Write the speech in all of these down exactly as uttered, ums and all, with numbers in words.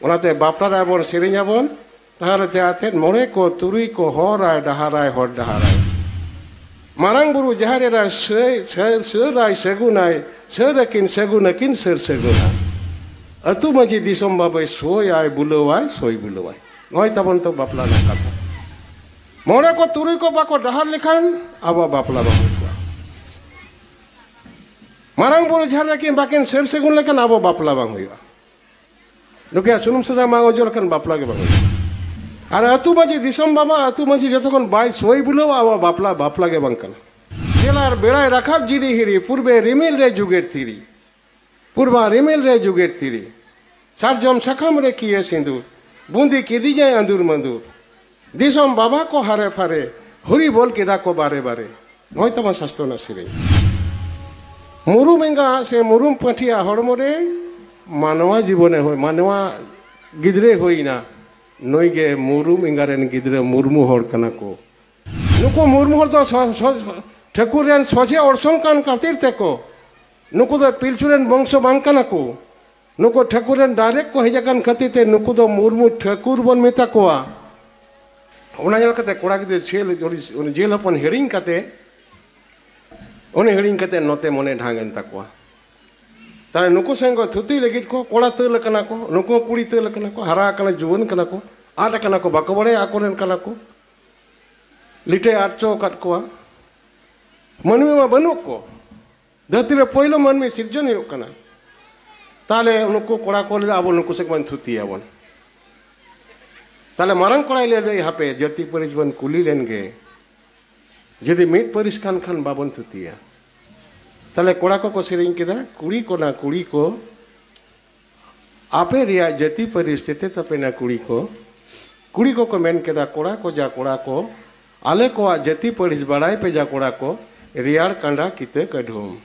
ᱚᱱᱟᱛᱮ ᱵᱟᱯᱞᱟ ᱨᱮᱵᱚᱱ ᱥᱮᱨᱮᱧ ᱟᱵᱚᱱ, ᱰᱟᱦᱟᱨ ᱛᱮ ᱟᱛᱮᱫ ᱢᱚᱬᱮ ᱠᱚ ᱛᱩᱨᱩᱭ ᱠᱚ ᱦᱚᱨᱟᱭ ᱰᱟᱦᱟᱨᱟᱭ ᱦᱚᱨ ᱰᱟᱦᱟᱨᱟᱭ᱾ ᱢᱟᱨᱟᱝ ᱵᱩᱨᱩ ᱡᱟᱦᱮᱨ ᱮᱨᱟᱭ ᱥᱟᱹᱭ-, ᱥᱟᱹ-, ᱥᱟᱹᱨᱟᱭ ᱥᱟᱹᱜᱩᱱᱟᱭ, ᱥᱟᱹᱨ ᱟᱹᱠᱤᱱ ᱥᱟᱹᱜᱩᱱ ᱟᱹᱠᱤᱱ ᱥᱟᱹᱨ ᱥᱟᱹᱜᱩᱱᱟ᱾ ᱟᱹᱛᱩ ᱢᱟᱹᱡᱷᱤ ᱫᱤᱥᱚᱢ ᱵᱟᱵᱟᱭ ᱥᱳᱭᱟᱭ ᱵᱩᱞᱟᱹᱣᱟᱭ ᱥᱳᱭ ᱵᱩᱞᱟᱹᱣᱟᱭ᱾ ᱱᱚᱜᱼᱚᱭ ᱛᱟᱵᱚᱱ ᱛᱚ ᱵᱟᱯᱞᱟ ᱨᱮᱱᱟᱜ ᱠᱟᱛᱷᱟ᱾ ᱢᱚᱬᱮ ᱠᱚ ᱛᱩᱨᱩᱭ ᱠᱚ ᱵᱟᱠᱚ ᱰᱟᱦᱟᱨ ᱞᱮᱠᱷᱟᱱ ᱟᱵᱚᱣᱟᱜ ᱵᱟᱯᱞᱟ ᱵᱟᱝ ᱦᱩᱭᱩᱜᱼᱟ᱾ ᱢᱟᱨᱟᱝ ᱵᱩᱨᱩ ᱡᱟᱦᱮᱨ ᱨᱮᱠᱤᱱ ᱵᱟᱹᱠᱤᱱ ᱥᱟᱹᱨ ᱥᱟᱹᱜᱩᱱ ᱞᱮᱠᱷᱟᱱ ᱟᱵᱚ ᱵᱟᱯᱞᱟ ᱵᱟᱝ ᱦᱩᱭᱩᱜᱼᱟ᱾ ᱱᱩᱠᱩᱭᱟᱜ ᱥᱩᱱᱩᱢ ᱥᱟᱥᱟᱝ ᱵᱟᱝ ᱚᱡᱚᱜ ᱞᱮᱠᱷᱟᱱ ᱵᱟᱯᱞᱟ ᱜᱮ ᱵᱟᱝ ᱦᱩᱭᱩᱜᱼᱟ᱾ ᱟᱨ ᱟᱹᱛᱩ ᱢᱟᱹᱡᱷᱤ, ᱫᱤᱥᱚᱢ ᱵᱟᱵᱟ, ᱟᱹᱛᱩ ᱢᱟᱹᱡᱷᱤ ᱡᱚᱛᱚ ᱠᱷᱚᱱ ᱵᱟᱭ ᱥᱳᱭ ᱵᱩᱞᱟᱹᱣᱟ, ᱟᱵᱚᱣᱟᱜ ᱵᱟᱯᱞᱟ, ᱵᱟᱯᱞᱟ ᱜᱮ ᱵᱟᱝ ᱠᱟᱱᱟ᱾ ᱡᱮᱞᱟᱨ ᱵᱮᱲᱟᱭ ᱨᱟᱠᱟᱵ ᱡᱤᱨᱤ ᱦᱤᱨᱤ, ᱯᱩᱨᱵᱮ ᱨᱤᱢᱤᱞ ᱨᱮ ᱡᱩᱜᱮᱨ ᱛᱤᱨᱤ, ᱯᱩᱨᱵᱟ ᱨᱤᱢᱤᱞ ᱨᱮ ᱡᱩᱜᱮᱨ ᱛᱤᱨᱤ, ᱥᱟᱨᱡᱚᱢ ᱥᱟᱠᱟᱢ ᱨᱮ ᱠᱤᱭᱟᱹ ᱥᱤᱸᱫᱩᱨ, ᱵᱩᱸᱫᱤ ᱠᱤᱫᱤᱧᱟᱭ ᱟᱸᱫᱩᱨ ᱢᱟᱸᱫᱩᱨ᱾ ᱫᱤᱥᱚᱢ ᱵᱟᱵᱟ ᱠᱚ ᱦᱟᱨᱮ ᱯᱷᱟᱨᱮ, ᱦᱩᱨᱤ ᱵᱚᱞ ᱠᱮᱫᱟ ᱠᱚ ᱵᱟᱨᱮ ᱵᱟᱨᱮ᱾ ᱱᱚᱜᱼᱚᱭ ᱛᱟᱵᱚᱱ ᱥᱟᱥᱛᱚ ᱨᱮᱱᱟᱜ ᱥᱮᱨᱮᱧ᱾ ᱢᱩᱨᱩᱢ ᱮᱸᱜᱟ ᱥᱮ ᱢᱩᱨᱩᱢ ᱯᱟᱹᱴᱷᱤᱭᱟᱹ ᱦᱚᱲᱢᱚ ᱨᱮ ᱢᱟᱱᱣᱟ ᱡᱤᱵᱚᱱᱮ ᱦᱩᱭ, ᱢᱟᱱᱣᱟ ᱜᱤᱫᱽᱨᱟᱹᱭ ᱦᱩᱭᱱᱟ, ᱱᱩᱭ ᱜᱮ ᱢᱩᱨᱩᱢ ᱮᱸᱜᱟ ᱨᱮᱱ ᱜᱤᱫᱽᱨᱟᱹ ᱢᱩᱨᱢᱩ ᱦᱚᱲ ᱠᱟᱱᱟ ᱠᱚ᱾ ᱱᱩᱠᱩ ᱢᱩᱨᱢᱩ ᱦᱚᱲ ᱫᱚ ᱥᱚ-, ᱥᱚ-, ᱴᱷᱟᱹᱠᱩᱨ ᱨᱮᱱ ᱥᱚᱡᱷᱮ ᱚᱨᱥᱚᱝ ᱠᱟᱱ ᱠᱷᱟᱹᱛᱤᱨ ᱛᱮᱠᱚ, ᱱᱩᱠᱩ ᱫᱚ ᱯᱤᱞᱪᱩ ᱨᱮᱱ ᱵᱚᱝᱥᱚ ᱵᱟᱝ ᱠᱟᱱᱟ ᱠᱚ᱾ ᱱᱩᱠᱩ ᱴᱷᱟᱹᱠᱩᱨ ᱨᱮᱱ direct ᱠᱚ ᱦᱮᱡ ᱟᱠᱟᱱ ᱠᱷᱟᱹᱛᱤᱨ ᱛᱮ ᱱᱩᱠᱩ ᱫᱚ ᱢᱩᱨᱢᱩ ᱴᱷᱟᱹᱠᱩᱨ ᱵᱚᱱ ᱢᱮᱛᱟ ᱠᱚᱣᱟ᱾ ᱚᱱᱟ ᱧᱮᱞ ᱠᱟᱛᱮ ᱠᱚᱲᱟ ᱜᱤᱫᱽᱨᱟᱹ ᱡᱮᱞ, ᱩᱱᱤ, ᱩᱱᱤ ᱡᱮᱞ ᱦᱚᱯᱚᱱ ᱦᱤᱲᱤᱧ ᱠᱟᱛᱮ, ᱩᱱᱤ ᱦᱤᱲᱤᱧ ᱠᱟᱛᱮ ᱱᱚᱛᱮ ᱢᱚᱱᱮ ᱰᱷᱟᱝ ᱮᱱ ᱛᱟᱠᱚᱣᱟ᱾ ᱛᱟᱦᱞᱮ ᱱᱩᱠᱩ ᱥᱮᱱ ᱠᱚ ᱛᱷᱩᱛᱤ ᱞᱟᱹᱜᱤᱫ ᱠᱚ ᱠᱚᱲᱟ ᱛᱟᱹᱞ ᱟᱠᱟᱱᱟ ᱠᱚ, ᱱᱩᱠᱩ ᱦᱚᱸ ᱠᱩᱲᱤ ᱛᱟᱹᱞ ᱟᱠᱟᱱᱟ ᱠᱚ, ᱦᱟᱨᱟ ᱟᱠᱟᱱᱟ, ᱡᱩᱣᱟᱹᱱ ᱠᱟᱱᱟ ᱠᱚ, ᱟᱫ ᱟᱠᱟᱱᱟ ᱠᱚ, ᱵᱟᱠᱚ ᱵᱟᱲᱟᱭᱟ ᱟᱠᱚᱨᱮᱱ ᱠᱟᱱᱟ ᱠᱚ᱾ ᱞᱤᱴᱟᱹᱭ ᱟᱫ ᱪᱚ ᱟᱠᱟᱫ ᱠᱚᱣᱟ᱾ ᱢᱟᱹᱱᱢᱤ ᱢᱟ ᱵᱟᱹᱱᱩᱜ ᱠᱚ᱾ ᱫᱷᱟᱹᱨᱛᱤ ᱨᱮ ᱯᱳᱭᱞᱳ ᱢᱟᱹᱱᱢᱤ ᱥᱤᱨᱡᱚᱱ ᱦᱩᱭᱩᱜ ᱠᱟᱱᱟ᱾ ᱛᱟᱦᱞᱮ ᱱᱩᱠᱩ ᱠᱚᱲᱟ ᱠᱚ ᱞᱟᱹᱭᱫᱟ, "ᱟᱵᱚ ᱱᱩᱠᱩ ᱥᱮᱫ ᱵᱚᱱ ᱛᱷᱩᱛᱤᱭᱟᱵᱚᱱ᱾" ᱛᱟᱦᱞᱮ ᱢᱟᱨᱟᱝ ᱠᱚᱲᱟᱭ ᱞᱟᱹᱭᱫᱟ, "ᱦᱟᱯᱮ, ᱡᱟᱹᱛᱤ ᱯᱟᱹᱨᱤᱥ ᱵᱚᱱ ᱠᱩᱞᱤ ᱞᱮᱱ ᱜᱮ, ᱡᱩᱫᱤ ᱢᱤᱫ ᱯᱟᱹᱨᱤᱥ ᱠᱟᱱ ᱠᱷᱟᱱ ᱵᱟᱵᱚᱱ ᱛᱷᱩᱛᱤᱭᱟ᱾" ᱛᱟᱦᱞᱮ ᱠᱚᱲᱟ ᱠᱚᱠᱚ ᱥᱮᱨᱮᱧ ᱠᱮᱫᱟ, "ᱠᱩᱲᱤ ᱠᱚ ᱱᱟ ᱠᱩᱲᱤ ᱠᱚ, ᱟᱯᱮ ᱨᱮᱭᱟᱜ ᱡᱟᱹᱛᱤ ᱯᱟᱹᱨᱤᱥ ᱛᱮᱛᱮ ᱛᱟᱯᱮᱱᱟ ᱠᱩᱲᱤ ᱠᱚ᱾" ᱠᱩᱲᱤ ᱠᱚᱠᱚ ᱢᱮᱱ ᱠᱮᱫᱟ, "ᱠᱚᱲᱟ ᱠᱚ ᱡᱟ ᱠᱚᱲᱟ ᱠᱚ, ᱟᱞᱮ ᱠᱚᱣᱟᱜ ᱡᱟᱹᱛᱤ ᱯᱟᱹᱨᱤᱥ ᱵᱟᱲᱟᱭ ᱯᱮ ᱡᱟ ᱠᱚᱲᱟ ᱠᱚ, ᱨᱮᱭᱟᱲ ᱠᱟᱸᱰᱟ ᱠᱤᱛᱟᱹ ᱠᱟᱹᱰᱷᱩᱢ᱾"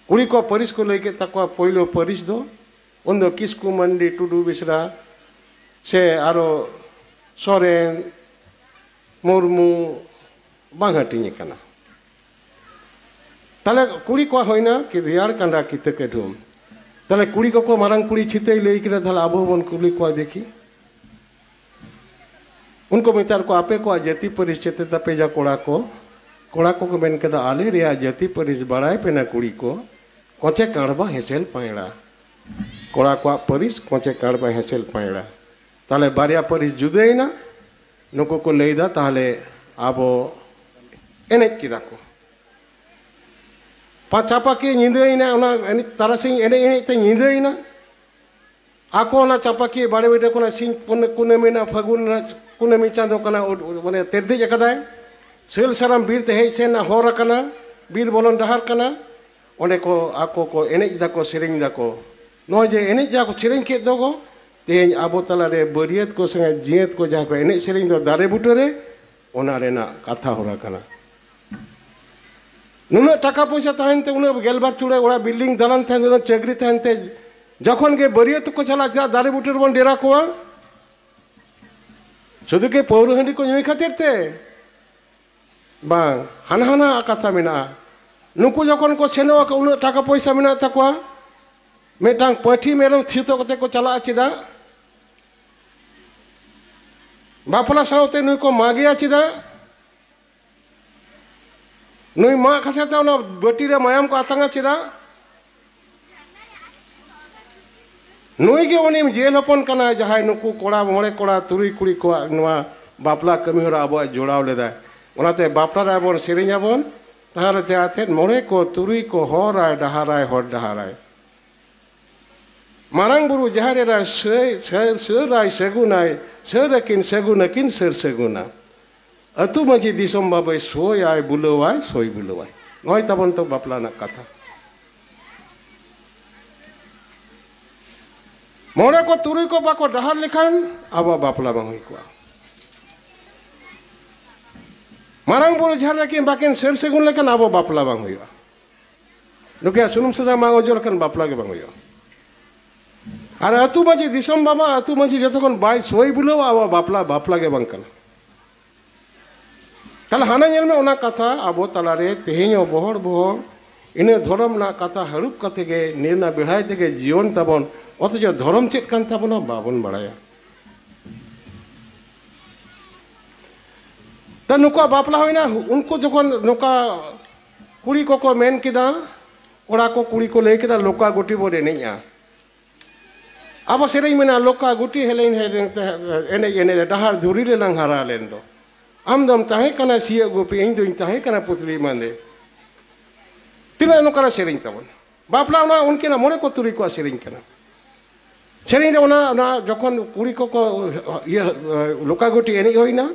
ᱠᱩᱲᱤ ᱠᱚᱣᱟᱜ ᱯᱟᱹᱨᱤᱥ ᱠᱚ ᱞᱟᱹᱭ ᱠᱮᱫ ᱛᱟᱠᱚᱣᱟ, ᱯᱳᱭᱞᱳ ᱯᱟᱹᱨᱤᱥ ᱫᱚ ᱩᱱᱫᱚ ᱠᱤᱥᱠᱩ, ᱢᱟᱱᱰᱤ, ᱴᱩᱰᱩ, ᱵᱮᱥᱨᱟ ᱥᱮ ᱟᱨᱚ ᱥᱚᱨᱮᱱ, ᱢᱩᱨᱢᱩ ᱵᱟᱝ ᱦᱟᱹᱴᱤᱧ ᱟᱠᱟᱱᱟ᱾ ᱛᱟᱦᱞᱮ ᱠᱩᱲᱤ ᱠᱚᱣᱟᱜ ᱦᱩᱭᱱᱟ ᱠᱤ ᱨᱮᱭᱟᱲ ᱠᱟᱸᱰᱟ ᱠᱤᱛᱟᱹ ᱠᱟᱹᱰᱷᱩᱢ᱾ ᱛᱟᱦᱞᱮ ᱠᱩᱲᱤ ᱠᱚᱠᱚ, ᱢᱟᱨᱟᱝ ᱠᱩᱲᱤ ᱪᱷᱤᱛᱟᱹᱭ ᱞᱟᱹᱭ ᱠᱮᱫᱟ, ᱛᱟᱦᱞᱮ ᱟᱵᱚ ᱦᱚᱸᱵᱚᱱ ᱠᱩᱞᱤ ᱠᱚᱣᱟ ᱫᱮᱠᱷᱤ᱾ ᱩᱱᱠᱩ ᱢᱮᱛᱟᱜ ᱠᱚᱣᱟ, ᱟᱯᱮ ᱠᱚᱣᱟᱜ ᱡᱟᱹᱛᱤ ᱯᱟᱹᱨᱤᱥ ᱪᱮᱫ ᱛᱟᱯᱮ ᱭᱟ ᱠᱚᱲᱟ ᱠᱚ? ᱠᱚᱲᱟ ᱠᱚᱠᱚ ᱢᱮᱱ ᱠᱮᱫᱟ, ᱟᱞᱮ ᱨᱮᱭᱟᱜ ᱡᱟᱹᱛᱤ ᱯᱟᱹᱨᱤᱥ ᱵᱟᱲᱟᱭ ᱯᱮ ᱱᱟ ᱠᱩᱲᱤ ᱠᱚ, ᱠᱚᱪᱮ ᱠᱟᱬᱵᱟ ᱦᱮᱸᱥᱮᱞ ᱯᱟᱭᱲᱟ᱾ ᱠᱚᱲᱟ ᱠᱚᱣᱟᱜ ᱯᱟᱹᱨᱤᱥ ᱠᱚᱪᱮ ᱠᱟᱬᱵᱟ ᱦᱮᱸᱥᱮᱞ ᱯᱟᱭᱲᱟ᱾ ᱛᱟᱦᱞᱮ ᱵᱟᱨᱭᱟ ᱯᱟᱹᱨᱤᱥ ᱡᱩᱫᱟᱹᱭᱮᱱᱟ᱾ ᱱᱩᱠᱩ ᱠᱚ ᱞᱟᱹᱭᱫᱟ, ᱛᱟᱦᱞᱮ ᱟᱵᱚ ᱮᱱᱮᱡ ᱠᱮᱫᱟ ᱠᱚ᱾ ᱯᱟ-, ᱪᱟᱯᱟᱠᱤ ᱧᱤᱫᱟᱹᱭᱮᱱᱟ, ᱚᱱᱟ ᱮᱱᱮᱡ, ᱛᱟᱨᱟᱥᱤᱧ ᱮᱱᱮᱡ ᱮᱱᱮᱡ ᱛᱮ ᱧᱤᱫᱟᱹᱭᱮᱱᱟ᱾ ᱟᱠᱚ ᱚᱱᱟ ᱪᱟᱯᱟᱠᱤ ᱵᱟᱲᱮ ᱵᱤᱰᱟᱹ ᱠᱷᱚᱱᱟᱜ ᱥᱤᱧ ᱯᱩᱱ-, ᱠᱩᱱᱟᱹᱢᱤ ᱨᱮᱱᱟᱜ ᱯᱷᱟᱹᱜᱩᱱ ᱨᱮᱱᱟᱜ ᱠᱩᱱᱟᱹᱢᱤ ᱪᱟᱸᱫᱚ ᱠᱟᱱᱟ, ᱩᱰ-, ᱩᱰ-, ᱢᱟᱱᱮ ᱛᱮᱨᱫᱮᱡ ᱟᱠᱟᱫᱟᱭ᱾ ᱥᱟᱹᱞ ᱥᱟᱨᱟᱢ ᱵᱤᱨ ᱛᱮ ᱦᱮᱡ ᱥᱮᱱ ᱦᱚᱨ ᱟᱠᱟᱱᱟ, ᱵᱤᱨ ᱵᱚᱞᱚᱱ ᱰᱟᱦᱟᱨ ᱠᱟᱱᱟ᱾ ᱚᱸᱰᱮ ᱠᱚ ᱟᱠᱚ ᱠᱚ ᱮᱱᱮᱡ ᱫᱟᱠᱚ, ᱥᱮᱨᱮᱧ ᱫᱟᱠᱚ᱾ ᱱᱚᱜᱼᱚᱭ ᱡᱮ ᱮᱱᱮᱡ ᱡᱟᱦᱟᱸ ᱠᱚ ᱥᱮᱨᱮᱧ ᱠᱮᱫ ᱫᱚᱠᱚ, ᱛᱮᱦᱮᱧ ᱟᱵᱚ ᱛᱟᱞᱟᱨᱮ ᱵᱟᱹᱨᱭᱟᱹᱛ ᱠᱚ ᱥᱮ ᱡᱤᱭᱟᱹᱛ ᱠᱚ ᱡᱟᱦᱟᱸ ᱠᱚ ᱮᱱᱮᱡ ᱥᱮᱨᱮᱧ ᱫᱚ ᱫᱟᱨᱮ ᱵᱩᱴᱟᱹᱨᱮ, ᱚᱱᱟ ᱨᱮᱱᱟᱜ ᱠᱟᱛᱷᱟ ᱦᱚᱨᱟ ᱠᱟᱱᱟ᱾ ᱱᱩᱱᱟᱹᱜ ᱴᱟᱠᱟ ᱯᱚᱭᱥᱟ ᱛᱟᱦᱮᱱ ᱛᱮ, ᱩᱱᱟᱹᱜ ᱜᱮᱞᱵᱟᱨ ᱪᱩᱲᱟᱹ ᱚᱲᱟᱜ, ᱵᱤᱞᱰᱤᱝ ᱫᱟᱞᱟᱱ ᱛᱟᱦᱮᱱ ᱛᱮ, ᱩᱱᱟᱹᱜ ᱪᱟᱹᱠᱨᱤ ᱛᱟᱦᱮᱱ ᱛᱮ, ᱡᱚᱠᱷᱚᱱ ᱜᱮ ᱵᱟᱹᱨᱭᱟᱹᱛ ᱠᱚ ᱪᱟᱞᱟᱜ, ᱪᱮᱫᱟᱜ ᱫᱟᱨᱮ ᱵᱩᱴᱟᱹ ᱨᱮᱵᱚᱱ ᱰᱮᱨᱟ ᱠᱚᱣᱟ? ᱥᱩᱫᱷᱩ ᱠᱤ ᱯᱟᱹᱣᱨᱟᱹ ᱦᱟᱺᱰᱤ ᱠᱚ ᱧᱩᱭ ᱠᱷᱟᱹᱛᱤᱨ ᱛᱮ? ᱵᱟᱝ, ᱦᱟᱱᱟ ᱦᱟᱱᱟ ᱠᱟᱛᱷᱟ ᱢᱮᱱᱟᱜᱼᱟ᱾ ᱱᱩᱠᱩ ᱡᱚᱠᱷᱚᱱ ᱠᱚ ᱥᱮᱱᱚᱜ ᱟᱠᱚ, ᱩᱱᱟᱹᱜ ᱴᱟᱠᱟ ᱯᱚᱭᱥᱟ ᱢᱮᱱᱟᱜ ᱛᱟᱠᱚᱣᱟ, ᱢᱤᱫᱴᱟᱝ ᱯᱟᱹᱴᱷᱤ ᱢᱮᱨᱚᱢ ᱥᱤᱭᱳᱛ ᱠᱟᱛᱮ ᱠᱚ ᱪᱟᱞᱟᱜᱼᱟ ᱪᱮᱫᱟᱜ? ᱵᱟᱯᱞᱟ ᱥᱟᱶᱛᱮ ᱱᱩᱭ ᱠᱚ ᱢᱟᱜᱮᱭᱟ ᱪᱮᱫᱟᱜ? ᱱᱩᱭ ᱢᱟᱜ ᱠᱷᱟᱥᱮ ᱛᱮ ᱚᱱᱟ ᱵᱟᱹᱴᱤ ᱨᱮ ᱢᱟᱭᱟᱢ ᱠᱚ ᱟᱛᱟᱝᱟ ᱪᱮᱫᱟᱜ? ᱱᱩᱭ ᱜᱮ ᱩᱱᱤ ᱡᱮᱞ ᱦᱚᱯᱚᱱ ᱠᱟᱱᱟᱭ, ᱡᱟᱦᱟᱸᱭ ᱱᱩᱠᱩ ᱠᱚᱲᱟ, ᱢᱚᱬᱮ ᱠᱚᱲᱟ, ᱛᱩᱨᱩᱭ ᱠᱩᱲᱤ ᱠᱚᱣᱟᱜ ᱱᱚᱣᱟ ᱵᱟᱯᱞᱟ ᱠᱟᱹᱢᱤ ᱦᱚᱨᱟ ᱟᱵᱚᱣᱟᱜ ᱡᱚᱲᱟᱣ ᱞᱮᱫᱟᱭ᱾ ᱚᱱᱟᱛᱮ ᱵᱟᱯᱞᱟ ᱨᱮ ᱟᱵᱚᱱ ᱥᱮᱨᱮᱧ ᱟᱵᱚᱱ, ᱰᱟᱦᱟᱨ ᱛᱮ ᱟᱛᱮᱫ ᱢᱚᱬᱮ ᱠᱚ ᱛᱩᱨᱩᱭ ᱠᱚ ᱦᱚᱨᱟᱭ ᱰᱟᱦᱟᱨᱟᱭ ᱦᱚᱨ ᱰᱟᱦᱟᱨᱟᱭ᱾ ᱢᱟᱨᱟᱝ ᱵᱩᱨᱩ ᱡᱟᱦᱮᱨ ᱮᱨᱟᱭ ᱥᱟᱹᱭ-, ᱥᱟᱹᱨ-, ᱥᱟᱹᱨᱟᱭ ᱥᱟᱹᱜᱩᱱᱟᱭ, ᱥᱟᱹᱨ ᱟᱹᱠᱤᱱ ᱥᱟᱹᱜᱩᱱ ᱟᱹᱠᱤᱱ ᱥᱟᱹᱨ ᱥᱟᱹᱜᱩᱱᱟ᱾ ᱟᱹᱛᱩ ᱢᱟᱹᱡᱷᱤ ᱫᱤᱥᱚᱢ ᱵᱟᱵᱟᱭ ᱥᱳᱭᱟᱭ ᱵᱩᱞᱟᱹᱣᱟᱭ ᱥᱳᱭ ᱵᱩᱞᱟᱹᱣᱟᱭ᱾ ᱱᱚᱜᱼᱚᱭ ᱛᱟᱵᱚᱱ ᱛᱚ ᱵᱟᱯᱞᱟ ᱨᱮᱱᱟᱜ ᱠᱟᱛᱷᱟ᱾ ᱢᱚᱬᱮ ᱠᱚ ᱛᱩᱨᱩᱭ ᱠᱚ ᱵᱟᱠᱚ ᱰᱟᱦᱟᱨ ᱞᱮᱠᱷᱟᱱ ᱟᱵᱚᱣᱟᱜ ᱵᱟᱯᱞᱟ ᱵᱟᱝ ᱦᱩᱭ ᱠᱚᱜᱼᱟ᱾ ᱢᱟᱨᱟᱝ ᱵᱩᱨᱩ ᱡᱟᱦᱮᱨ ᱨᱮ ᱠᱤᱱ ᱵᱟᱹᱠᱤᱱ ᱥᱟᱹᱨ ᱥᱟᱹᱜᱩᱱ ᱞᱮᱠᱷᱟᱱ ᱟᱵᱚ ᱵᱟᱯᱞᱟ ᱵᱟᱝ ᱦᱩᱭᱩᱜᱼᱟ᱾ ᱱᱩᱠᱤᱱᱟᱜ ᱥᱩᱱᱩᱢ ᱥᱟᱥᱟᱝ ᱵᱟᱝ ᱚᱡᱚᱜ ᱞᱮᱠᱷᱟᱱ ᱵᱟᱯᱞᱟ ᱜᱮ ᱵᱟᱝ ᱦᱩᱭᱩᱜᱼᱟ᱾ ᱟᱨ ᱟᱹᱛᱩ ᱢᱟᱹᱡᱷᱤ, ᱫᱤᱥᱚᱢ ᱵᱟᱵᱟ, ᱟᱹᱛᱩ ᱢᱟᱹᱡᱷᱤ ᱡᱚᱛᱚ ᱠᱷᱚᱱ ᱵᱟᱭ ᱥᱳᱭ ᱵᱩᱞᱟᱹᱣᱟ, ᱟᱵᱚᱣᱟᱜ ᱵᱟᱯᱞᱟ, ᱵᱟᱯᱞᱟ ᱜᱮ ᱵᱟᱝ ᱠᱟᱱᱟ᱾ ᱛᱟᱦᱞᱮ ᱦᱟᱱᱟ ᱧᱮᱞ ᱢᱮ, ᱚᱱᱟ ᱠᱟᱛᱷᱟ ᱟᱵᱚ ᱛᱟᱞᱟᱨᱮ ᱛᱮᱦᱮᱧ ᱦᱚᱸ ᱵᱚᱦᱚᱲ ᱵᱚᱦᱚᱲ ᱤᱱᱟᱹ ᱫᱷᱚᱨᱚᱢ ᱨᱮᱱᱟᱜ ᱠᱟᱛᱷᱟ ᱦᱟᱹᱲᱩᱵ ᱠᱟᱛᱮ ᱜᱮ, ᱱᱤᱭᱟᱹ ᱨᱮᱱᱟᱜ ᱵᱮᱲᱦᱟᱭ ᱛᱮᱜᱮ ᱡᱤᱭᱚᱱ ᱛᱟᱵᱚᱱ, ᱚᱛᱷᱚᱪᱚ ᱫᱷᱚᱨᱚᱢ ᱪᱮᱫ ᱠᱟᱱ ᱛᱟᱵᱚᱱᱟ ᱵᱟᱵᱚᱱ ᱵᱟᱲᱟᱭᱟ᱾ ᱛᱟ ᱱᱩᱠᱩᱣᱟᱜ ᱵᱟᱯᱞᱟ ᱦᱩᱭᱱᱟ, ᱩᱱᱠᱩ ᱡᱚᱠᱷᱚᱱ ᱱᱚᱝᱠᱟ ᱠᱩᱲᱤ ᱠᱚᱠᱚ ᱢᱮᱱ ᱠᱮᱫᱟ, ᱠᱚᱲᱟ ᱠᱚ ᱠᱩᱲᱤ ᱠᱚ ᱞᱟᱹᱭ ᱠᱮᱫᱟ, "ᱞᱳᱠᱟ ᱜᱩᱴᱤ ᱵᱚᱱ ᱮᱱᱮᱡᱼᱟ, ᱟᱵᱚ ᱥᱮᱨᱮᱧ ᱢᱮᱱᱟᱜᱼᱟ, ᱞᱳᱠᱟ ᱜᱩᱴᱤ ᱦᱮᱞᱮᱧ ᱦᱮᱞᱮᱧ ᱛᱮ ᱮᱱᱮᱡ ᱮᱱᱮᱡ ᱰᱟᱦᱟᱨ ᱫᱷᱩᱲᱤ ᱨᱮᱞᱟᱝ ᱦᱟᱨᱟ ᱞᱮᱱ ᱫᱚ, ᱟᱢ ᱫᱚᱢ ᱛᱟᱦᱮᱸ ᱠᱟᱱᱟ ᱥᱤᱭᱚᱜ ᱜᱩᱯᱤ, ᱤᱧ ᱫᱩᱧ ᱛᱟᱦᱮᱸ ᱠᱟᱱᱟ ᱯᱩᱛᱞᱤ ᱢᱟᱸᱫᱮ᱾" ᱛᱤᱱᱟᱹᱜ ᱱᱚᱝᱠᱟᱱᱟᱜ ᱥᱮᱨᱮᱧ ᱛᱟᱵᱚᱱ, ᱵᱟᱯᱞᱟ ᱚᱱᱟ ᱩᱱᱠᱤᱱᱟᱜ ᱢᱚᱬᱮ ᱠᱚ ᱛᱩᱨᱩᱭ ᱠᱚᱣᱟᱜ ᱥᱮᱨᱮᱧ ᱠᱟᱱᱟ᱾ ᱥᱮᱨᱮᱧ ᱨᱮ ᱚᱱᱟ, ᱚᱱᱟ ᱡᱚᱠᱷᱚᱱ ᱠᱩᱲᱤ ᱠᱚᱠᱚ ᱤᱭᱟᱹ ᱞᱳᱠᱟ ᱜᱩᱴᱤ ᱮᱱᱮᱡ ᱦᱩᱭᱱᱟ,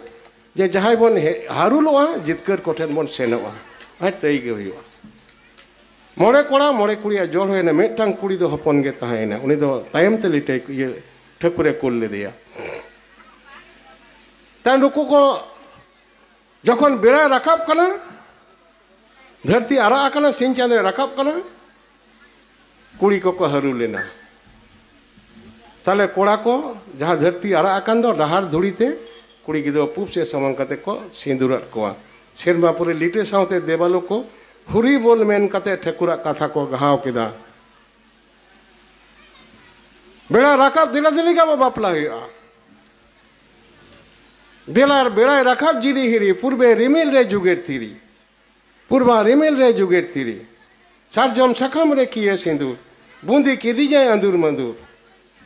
ᱡᱮ ᱡᱟᱦᱟᱸᱭ ᱵᱚᱱ ᱦᱮ-, ᱦᱟᱹᱨᱩᱞᱚᱜᱼᱟ, ᱡᱤᱛᱠᱟᱹᱨ ᱠᱚᱴᱷᱮᱱ ᱵᱚᱱ ᱥᱮᱱᱚᱜᱼᱟ, ᱟᱨ ᱛᱟᱹᱭ ᱜᱮ ᱦᱩᱭᱩᱜᱼᱟ᱾ ᱢᱚᱬᱮ ᱠᱚᱲᱟ ᱢᱚᱬᱮ ᱠᱩᱲᱤᱭᱟᱜ ᱡᱚᱲ ᱦᱩᱭᱱᱟ, ᱢᱤᱫᱴᱟᱝ ᱠᱩᱲᱤ ᱫᱚ ᱦᱚᱯᱚᱱ ᱜᱮ ᱛᱟᱦᱮᱸᱭᱮᱱᱟ, ᱩᱱᱤ ᱫᱚ ᱛᱟᱭᱚᱢ ᱛᱮ ᱞᱤᱴᱟᱹᱭ ᱤᱭᱟᱹ ᱴᱷᱟᱹᱠᱩᱨᱮ ᱠᱩᱞ ᱞᱮᱫᱮᱭᱟ᱾ ᱛᱟᱭᱚᱢ ᱱᱩᱠᱩ ᱠᱚ ᱡᱚᱠᱷᱚᱱ ᱵᱮᱲᱟᱭ ᱨᱟᱠᱟᱵ ᱠᱟᱱᱟ, ᱫᱷᱟᱹᱨᱛᱤ ᱟᱨᱟᱜ ᱟᱠᱟᱱᱟ, ᱥᱤᱧ ᱪᱟᱸᱫᱚᱭ ᱨᱟᱠᱟᱵ ᱠᱟᱱᱟ, ᱠᱩᱲᱤ ᱠᱚᱠᱚ ᱦᱟᱹᱨᱩ ᱞᱮᱱᱟ᱾ ᱛᱟᱦᱞᱮ ᱠᱚᱲᱟ ᱠᱚ ᱡᱟᱦᱟᱸ ᱫᱷᱟᱹᱨᱛᱤ ᱟᱨᱟᱜ ᱟᱠᱟᱱ ᱫᱚ ᱰᱟᱦᱟᱨ ᱫᱷᱩᱲᱤ ᱛᱮ, ᱠᱩᱲᱤ ᱜᱤᱫᱽᱨᱟᱹ ᱯᱩᱵ ᱥᱮᱫ ᱥᱟᱢᱟᱝ ᱠᱟᱛᱮ ᱠᱚ ᱥᱤᱸᱫᱩᱨᱟᱫ ᱠᱚᱣᱟ᱾ ᱥᱮᱨᱢᱟ ᱯᱩᱨᱤ ᱞᱤᱴᱟᱹ ᱥᱟᱶᱛᱮ ᱫᱮᱵᱟᱞᱳ ᱠᱚ ᱦᱩᱨᱤ ᱵᱳᱞ ᱢᱮᱱ ᱠᱟᱛᱮ ᱴᱷᱟᱹᱠᱩᱨᱟᱜ ᱠᱟᱛᱷᱟ ᱠᱚ ᱜᱟᱦᱟᱣ ᱠᱮᱫᱟ᱾ ᱵᱮᱲᱟ ᱨᱟᱠᱟᱵ ᱫᱮᱞᱟ ᱫᱮᱞᱤ ᱜᱮ ᱟᱵᱚ ᱵᱟᱯᱞᱟ ᱦᱩᱭᱩᱜᱼᱟ᱾ ᱫᱮᱞᱟ ᱵᱮᱲᱟᱭ ᱨᱟᱠᱟᱵ ᱡᱤᱨᱤ ᱦᱤᱨᱤ, ᱯᱩᱨᱵᱮ ᱨᱤᱢᱤᱞ ᱨᱮ ᱡᱩᱜᱮᱨ ᱛᱤᱨᱤ, ᱯᱩᱨᱵᱟ ᱨᱤᱢᱤᱞ ᱨᱮ ᱡᱩᱜᱮᱨ ᱛᱤᱨᱤ, ᱥᱟᱨᱡᱚᱢ ᱥᱟᱠᱟᱢ ᱨᱮ ᱠᱤᱭᱟᱹ ᱥᱤᱸᱫᱩᱨ, ᱵᱩᱸᱫᱤ ᱠᱤᱫᱤᱧᱟᱭ ᱟᱸᱫᱩᱨ ᱢᱟᱸᱫᱩᱨ,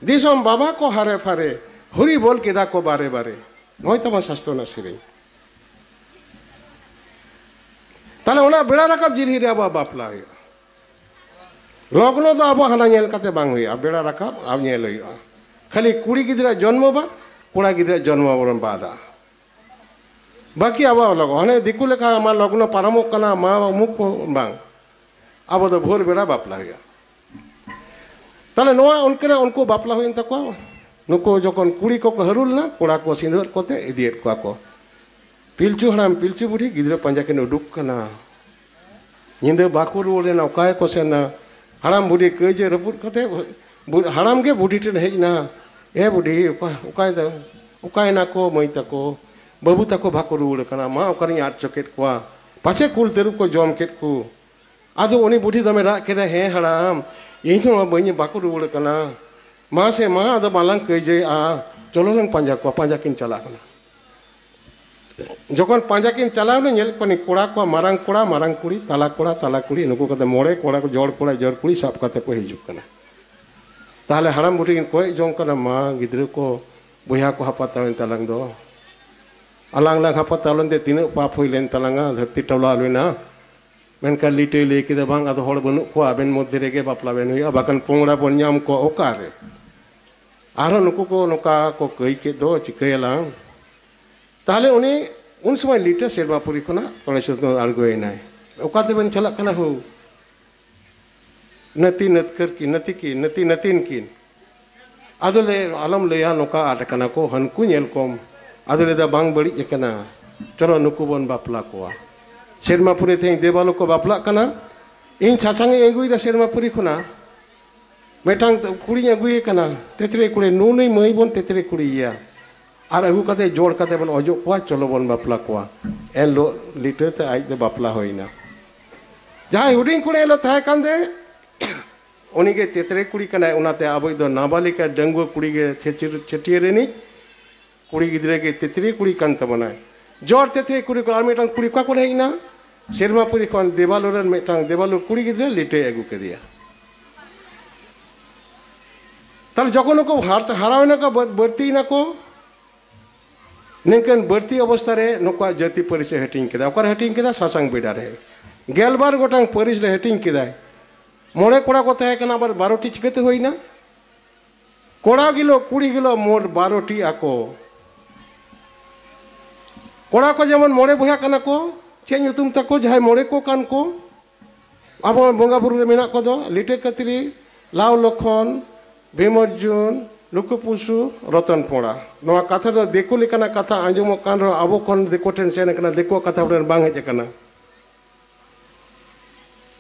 ᱫᱤᱥᱚᱢ ᱵᱟᱵᱟ ᱠᱚ ᱦᱟᱨᱮ ᱯᱷᱟᱨᱮ, ᱦᱩᱨᱤ ᱵᱚᱞ ᱠᱮᱫᱟ ᱠᱚ ᱵᱟᱨᱮ ᱵᱟᱨᱮ᱾ ᱱᱚᱜᱼᱚᱭ ᱛᱟᱵᱚᱱ ᱥᱟᱥᱛᱚ ᱨᱮᱱᱟᱜ ᱥᱮᱨᱮᱧ᱾ ᱛᱟᱦᱞᱮ ᱚᱱᱟ ᱵᱮᱲᱟ ᱨᱟᱠᱟᱵ ᱡᱤᱨᱦᱤ ᱨᱮ ᱟᱵᱚᱣᱟᱜ ᱵᱟᱯᱞᱟ ᱦᱩᱭᱩᱜᱼᱟ᱾ ᱞᱚᱜᱱᱚ ᱫᱚ ᱟᱵᱚ ᱦᱟᱱᱟ ᱧᱮᱞ ᱠᱟᱛᱮ ᱵᱟᱝ ᱦᱩᱭᱩᱜᱼᱟ, ᱵᱮᱲᱟ ᱨᱟᱠᱟᱵ ᱟᱵ ᱧᱮᱞ ᱦᱩᱭᱩᱜᱼᱟ᱾ ᱠᱷᱟᱹᱞᱤ ᱠᱩᱲᱤ ᱜᱤᱫᱽᱨᱟᱹ ᱡᱚᱱᱢᱚ ᱵᱟᱫ, ᱠᱚᱲᱟ ᱜᱤᱫᱽᱨᱟᱹ ᱡᱚᱱᱢᱚ ᱵᱚᱱ ᱵᱟᱫᱟ᱾ ᱵᱟᱹᱠᱤ ᱟᱵᱚᱣᱟᱜ ᱞᱚᱜᱱᱚ, ᱦᱟᱱᱮ ᱫᱤᱠᱩ ᱞᱮᱠᱟ ᱢᱟ ᱞᱚᱜᱱᱚ ᱯᱟᱨᱚᱢᱚᱜ ᱠᱟᱱᱟ, ᱢᱟ ᱩᱢᱩᱠ ᱠᱚ ᱵᱟᱝ, ᱟᱵᱚ ᱫᱚ ᱵᱷᱳᱨ ᱵᱮᱲᱟ ᱵᱟᱯᱞᱟ ᱦᱩᱭᱩᱜᱼᱟ᱾ ᱛᱟᱦᱞᱮ ᱱᱚᱣᱟ ᱩᱱᱠᱤᱱᱟᱜ, ᱩᱱᱠᱩ ᱵᱟᱯᱞᱟ ᱦᱩᱭᱮᱱ ᱛᱟᱠᱚᱣᱟ᱾ ᱱᱩᱠᱩ ᱡᱚᱠᱷᱚᱱ ᱠᱩᱲᱤ ᱠᱚᱠᱚ ᱦᱟᱹᱨᱩ ᱞᱮᱱᱟ, ᱠᱚᱲᱟ ᱠᱚ ᱥᱤᱸᱫᱩᱨ ᱠᱚᱛᱮ ᱤᱫᱤᱭᱮᱫ ᱠᱚᱣᱟ ᱠᱚ᱾ ᱯᱤᱞᱪᱩ ᱦᱟᱲᱟᱢ ᱯᱤᱞᱪᱩ ᱵᱩᱰᱷᱤ ᱜᱤᱫᱽᱨᱟᱹ ᱯᱟᱸᱡᱟ ᱠᱤᱱ ᱩᱰᱩᱠ ᱠᱟᱱᱟ᱾ ᱧᱤᱫᱟᱹ ᱵᱟᱠᱚ ᱨᱩᱣᱟᱹᱲ ᱞᱮᱱᱟ, ᱚᱠᱟ ᱜᱮᱠᱚ ᱥᱮᱱ ᱮᱱᱟ? ᱦᱟᱲᱟᱢ ᱵᱩᱰᱷᱤ ᱠᱟᱹᱭᱡᱟᱹ ᱨᱟᱹᱯᱩᱫ ᱠᱟᱛᱮ ᱵᱩ-, ᱦᱟᱲᱟᱢ ᱜᱮ ᱵᱩᱰᱷᱤ ᱴᱷᱮᱱ ᱦᱮᱡ ᱮᱱᱟ, "ᱮ ᱵᱩᱰᱷᱤ, ᱚᱠᱟ, ᱚᱠᱟᱭ ᱫᱟ-, ᱚᱠᱟᱭᱮᱱᱟ ᱠᱚ ᱢᱟᱹᱭ ᱛᱟᱠᱚ? ᱵᱟᱹᱵᱩ ᱛᱟᱠᱚ ᱵᱟᱠᱚ ᱨᱩᱣᱟᱹᱲ ᱠᱟᱱᱟ, ᱢᱟ ᱚᱠᱟᱨᱤᱧ ᱟᱫ ᱦᱚᱪᱚ ᱠᱮᱫ ᱠᱚᱣᱟ? ᱯᱟᱪᱷᱮ ᱠᱩᱞ ᱛᱟᱹᱨᱩᱵ ᱠᱚ ᱡᱚᱢ ᱠᱮᱫ ᱠᱚ?" ᱟᱫᱚ ᱩᱱᱤ ᱵᱩᱰᱷᱤ ᱫᱚᱢᱮ ᱨᱟᱜ ᱠᱮᱫᱟ, "ᱦᱮᱸ ᱦᱟᱲᱟᱢ, ᱤᱧ ᱦᱚᱸ ᱵᱟᱹᱧ, ᱵᱟᱠᱚ ᱨᱩᱣᱟᱹᱲ ᱠᱟᱱᱟ, ᱢᱟ ᱥᱮ ᱢᱟ, ᱟᱫᱚ ᱵᱟᱞᱟᱝ ᱠᱟᱹᱭᱡᱟᱹᱭᱟ, ᱪᱚᱞᱚ ᱞᱟᱝ ᱯᱟᱸᱡᱟ ᱠᱚᱣᱟ", ᱯᱟᱸᱡᱟ ᱠᱤᱱ ᱪᱟᱞᱟᱜ ᱠᱟᱱᱟ᱾ ᱡᱚᱠᱷᱚᱱ ᱯᱟᱸᱡᱟ ᱠᱤᱱ ᱪᱟᱞᱟᱣ ᱮᱱᱟ, ᱧᱮᱞ ᱠᱚᱣᱟ ᱠᱚᱲᱟ ᱠᱚ, ᱢᱟᱨᱟᱝ ᱠᱚᱲᱟ, ᱢᱟᱨᱟᱝ ᱠᱩᱲᱤ, ᱛᱟᱞᱟ ᱠᱚᱲᱟ, ᱛᱟᱞᱟ ᱠᱩᱲᱤ, ᱱᱩᱠᱩ ᱠᱟᱛᱮ ᱢᱚᱬᱮ ᱠᱚᱲᱟ ᱠᱚ, ᱡᱚᱲ ᱠᱚᱲᱟ, ᱡᱚᱲ ᱠᱩᱲᱤ ᱥᱟᱵ ᱠᱟᱛᱮ ᱠᱚ ᱦᱤᱡᱩᱜ ᱠᱟᱱᱟ᱾ ᱛᱟᱦᱞᱮ ᱦᱟᱲᱟᱢ ᱵᱩᱰᱷᱤ ᱠᱤᱱ ᱠᱚᱭᱚᱜ ᱡᱚᱝ ᱠᱟᱱᱟ, ᱢᱟ ᱜᱤᱫᱽᱨᱟᱹ ᱠᱚ, ᱵᱚᱭᱦᱟ ᱠᱚ ᱦᱟᱯᱟᱛᱟᱣᱮᱱ ᱛᱟᱞᱟᱝ ᱫᱚ, ᱟᱞᱟᱝ ᱞᱟᱝ ᱦᱟᱯᱟᱛᱟᱣ ᱞᱮᱱᱛᱮ ᱛᱤᱱᱟᱹᱜ ᱯᱟᱯ ᱦᱩᱭ ᱞᱮᱱ ᱛᱟᱞᱟᱝᱟ, ᱫᱷᱟᱹᱨᱛᱤ ᱴᱚᱞᱟ ᱞᱮᱱᱟ᱾ ᱢᱮᱱᱠᱷᱟᱱ ᱞᱤᱴᱟᱹᱭ ᱞᱟᱹᱭ ᱠᱮᱫᱟ, "ᱵᱟᱝ, ᱟᱫᱚ ᱦᱚᱲ ᱵᱟᱹᱱᱩᱜ ᱠᱚᱣᱟ, ᱟᱵᱮᱱ ᱢᱚᱫᱽᱫᱷᱮ ᱨᱮᱜᱮ ᱵᱟᱯᱞᱟ ᱵᱮᱱ ᱦᱩᱭᱩᱜᱼᱟ, ᱵᱟᱠᱷᱟᱱ ᱯᱚᱝᱲᱟ ᱵᱚᱱ ᱧᱟᱢ ᱠᱚᱣᱟ ᱚᱠᱟᱨᱮ?" ᱟᱨᱦᱚᱸ ᱱᱩᱠᱩ ᱠᱚ ᱱᱚᱝᱠᱟ ᱠᱚ ᱠᱟᱹᱭ ᱠᱮᱫ ᱫᱚ, ᱪᱤᱠᱟᱹᱭᱟᱞᱟᱝ? ᱛᱟᱦᱞᱮ ᱩᱱᱤ ᱩᱱ ᱥᱚᱢᱚᱭ ᱞᱤᱴᱟᱹ ᱥᱮᱨᱢᱟᱯᱩᱨᱤ ᱠᱷᱚᱱᱟᱜ ᱛᱚᱲᱮ ᱥᱩᱛᱟᱹᱢ ᱟᱬᱜᱚᱭᱮᱱᱟᱭ᱾ "ᱚᱠᱟ ᱛᱮᱵᱮᱱ ᱪᱟᱞᱟᱜ ᱠᱟᱱᱟ ᱦᱳ?" "ᱱᱟᱹᱛᱤ ᱱᱟᱹᱛᱠᱟᱹᱨ ᱠᱤᱱ, ᱱᱟᱹᱛᱤ ᱠᱤᱱ, ᱱᱟᱹᱛᱤ ᱱᱟᱹᱛᱤᱱ ᱠᱤᱱ᱾" ᱟᱫᱚ ᱞᱮ, "ᱟᱞᱚᱢ ᱞᱟᱹᱭᱟ, ᱱᱚᱝᱠᱟ ᱟᱫ ᱟᱠᱟᱱᱟ ᱠᱚ, ᱦᱟᱹᱱᱠᱩ ᱧᱮᱞ ᱠᱚᱢ᱾" ᱟᱫᱚ ᱞᱟᱹᱭᱫᱟ, "ᱵᱟᱝ ᱵᱟᱹᱲᱤᱡ ᱟᱠᱟᱱᱟ, ᱪᱚᱞᱚ ᱱᱩᱠᱩ ᱵᱚᱱ ᱵᱟᱯᱞᱟ ᱠᱚᱣᱟ᱾" ᱥᱮᱨᱢᱟᱯᱩᱨᱤ ᱛᱮᱦᱮᱧ ᱫᱮᱵᱟᱞᱳ ᱠᱚ ᱵᱟᱯᱞᱟᱜ ᱠᱟᱱᱟ᱾ ᱤᱧ ᱥᱟᱥᱟᱝ ᱤᱧ ᱟᱹᱜᱩᱭᱮᱫᱟ ᱥᱮᱨᱢᱟᱯᱩᱨᱤ ᱠᱷᱚᱱᱟᱜ, ᱢᱤᱫᱴᱟᱝ ᱠᱩᱲᱤᱧ ᱟᱹᱜᱩᱭᱮ ᱠᱟᱱᱟ, ᱛᱮᱛᱨᱮ ᱠᱩᱲᱤ, ᱱᱩᱱᱩᱭ ᱢᱟᱹᱭ ᱵᱚᱱ ᱛᱮᱛᱨᱮ ᱠᱩᱲᱤᱭᱮᱭᱟ᱾ ᱟᱨ ᱟᱹᱜᱩ ᱠᱟᱛᱮ ᱡᱳᱲ ᱠᱟᱛᱮ ᱵᱚᱱ ᱚᱡᱚᱜ ᱠᱚᱣᱟ, ᱪᱚᱞᱚ ᱵᱚᱱ ᱵᱟᱯᱞᱟ ᱠᱚᱣᱟ᱾ ᱮᱱᱦᱤᱞᱳᱜ ᱞᱤᱴᱟᱹ ᱛᱮ ᱟᱡ ᱫᱚ ᱵᱟᱯᱞᱟ ᱦᱩᱭᱱᱟ᱾ ᱡᱟᱦᱟᱸᱭ ᱦᱩᱰᱤᱧ ᱠᱩᱲᱤ ᱮᱱᱦᱤᱞᱳᱜ ᱛᱟᱦᱮᱸ ᱠᱟᱱ ᱛᱮ, ᱩᱱᱤᱜᱮ ᱛᱮᱛᱨᱮ ᱠᱩᱲᱤ ᱠᱟᱱᱟᱭ, ᱚᱱᱟᱛᱮ ᱟᱵᱚᱭᱤᱡ ᱫᱚ ᱱᱟᱵᱟᱞᱤᱠᱟ ᱰᱟᱺᱜᱩᱣᱟᱹ ᱠᱩᱲᱤ ᱜᱮ ᱪᱷᱟᱹᱪᱤᱨ-, ᱪᱷᱟᱹᱴᱭᱟᱹᱨ ᱨᱤᱱᱤᱡ ᱠᱩᱲᱤ ᱜᱤᱫᱽᱨᱟᱹ ᱜᱮ ᱛᱮᱛᱨᱮ ᱠᱩᱲᱤ ᱠᱟᱱ ᱛᱟᱵᱚᱱᱟᱭ᱾ ᱡᱚᱲ ᱛᱮᱛᱨᱮ ᱠᱩᱲᱤ ᱠᱚ ᱟᱨ ᱢᱤᱫᱴᱟᱝ ᱠᱩᱲᱤ ᱚᱠᱟ ᱠᱷᱚᱱ ᱦᱮᱡ ᱮᱱᱟ? ᱥᱮᱨᱢᱟᱯᱩᱨᱤ ᱠᱷᱚᱱ ᱫᱮᱵᱟᱞᱳ ᱨᱮᱱ ᱢᱤᱫᱴᱟᱝ ᱫᱮᱵᱟᱞᱳ ᱠᱩᱲᱤ ᱜᱤᱫᱽᱨᱟᱹ ᱞᱤᱴᱟᱹᱭ ᱟᱹᱜᱩ ᱠᱮᱫᱮᱭᱟ᱾ ᱛᱟᱦᱞᱮ ᱡᱚᱠᱷᱚᱱ ᱩᱱᱠᱩ ᱦᱟᱨ-, ᱦᱟᱨᱟᱣᱮᱱᱟ ᱠᱚ, ᱵᱟᱹ-, ᱵᱟᱹᱲᱛᱤᱭᱮᱱᱟ ᱠᱚ, ᱱᱤᱝᱠᱟᱹᱱ ᱵᱟᱹᱲᱛᱤ ᱚᱵᱚᱥᱛᱷᱟ ᱨᱮ ᱱᱩᱠᱩᱣᱟᱜ ᱡᱟᱹᱛᱤ ᱯᱟᱹᱨᱤᱥ ᱮ ᱦᱟᱹᱴᱤᱧ ᱠᱮᱫᱟ᱾ ᱚᱠᱟᱨᱮ ᱦᱟᱹᱴᱤᱧ ᱠᱮᱫᱟ? ᱥᱟᱥᱟᱝ ᱵᱮᱰᱟ ᱨᱮ᱾ ᱜᱮᱞᱵᱟᱨ ᱜᱚᱴᱟᱝ ᱯᱟᱹᱨᱤᱥ ᱨᱮ ᱦᱟᱹᱴᱤᱧ ᱠᱮᱫᱟᱭ᱾ ᱢᱚᱬᱮ ᱠᱚᱲᱟ ᱠᱚ ᱛᱟᱦᱮᱸ ᱠᱟᱱᱟ, ᱟᱵᱟᱨ ᱵᱟᱨᱚ ᱴᱤ ᱪᱤᱠᱟᱹᱛᱮ ᱦᱩᱭᱱᱟ? ᱠᱚᱲᱟ ᱜᱤᱞᱳ, ᱠᱩᱲᱤ ᱜᱤᱞᱳ, ᱢᱳᱴ ᱵᱟᱨᱚ ᱴᱤ ᱟᱠᱚ᱾ ᱠᱚᱲᱟ ᱠᱚ ᱡᱮᱢᱚᱱ ᱢᱚᱬᱮ ᱵᱚᱭᱦᱟ ᱠᱟᱱᱟ ᱠᱚ, ᱪᱮᱫ ᱧᱩᱛᱩᱢ ᱛᱟᱠᱚ? ᱡᱟᱦᱟᱸᱭ ᱢᱚᱬᱮ ᱠᱚ ᱠᱟᱱ ᱠᱚ, ᱟᱵᱚ ᱵᱚᱸᱜᱟ ᱵᱩᱨᱩ ᱨᱮ ᱢᱮᱱᱟᱜ ᱠᱚᱫᱚ ᱞᱤᱴᱟᱹ ᱠᱟᱹᱛᱨᱤ, ᱞᱟᱣ ᱞᱚᱠᱷᱚᱱ, ᱵᱷᱤᱢᱚᱨᱡᱩᱱ, ᱞᱩᱠᱩ ᱯᱩᱥᱩ, ᱨᱚᱛᱚᱱ ᱯᱚᱲᱟ᱾ ᱱᱚᱣᱟ ᱠᱟᱛᱷᱟ ᱫᱚ ᱫᱤᱠᱩ ᱞᱮᱠᱟᱱᱟᱜ ᱠᱟᱛᱷᱟ ᱟᱸᱡᱚᱢᱚᱜ ᱠᱟᱱ ᱨᱮᱦᱚᱸ, ᱟᱵᱚ ᱠᱷᱚᱱ ᱫᱤᱠᱩ ᱴᱷᱮᱱ ᱥᱮᱱ ᱟᱠᱟᱱᱟ, ᱫᱤᱠᱩᱣᱟᱜ ᱠᱟᱛᱷᱟ ᱟᱵᱚ ᱴᱷᱮᱱ ᱵᱟᱝ ᱦᱮᱡ ᱟᱠᱟᱱᱟ᱾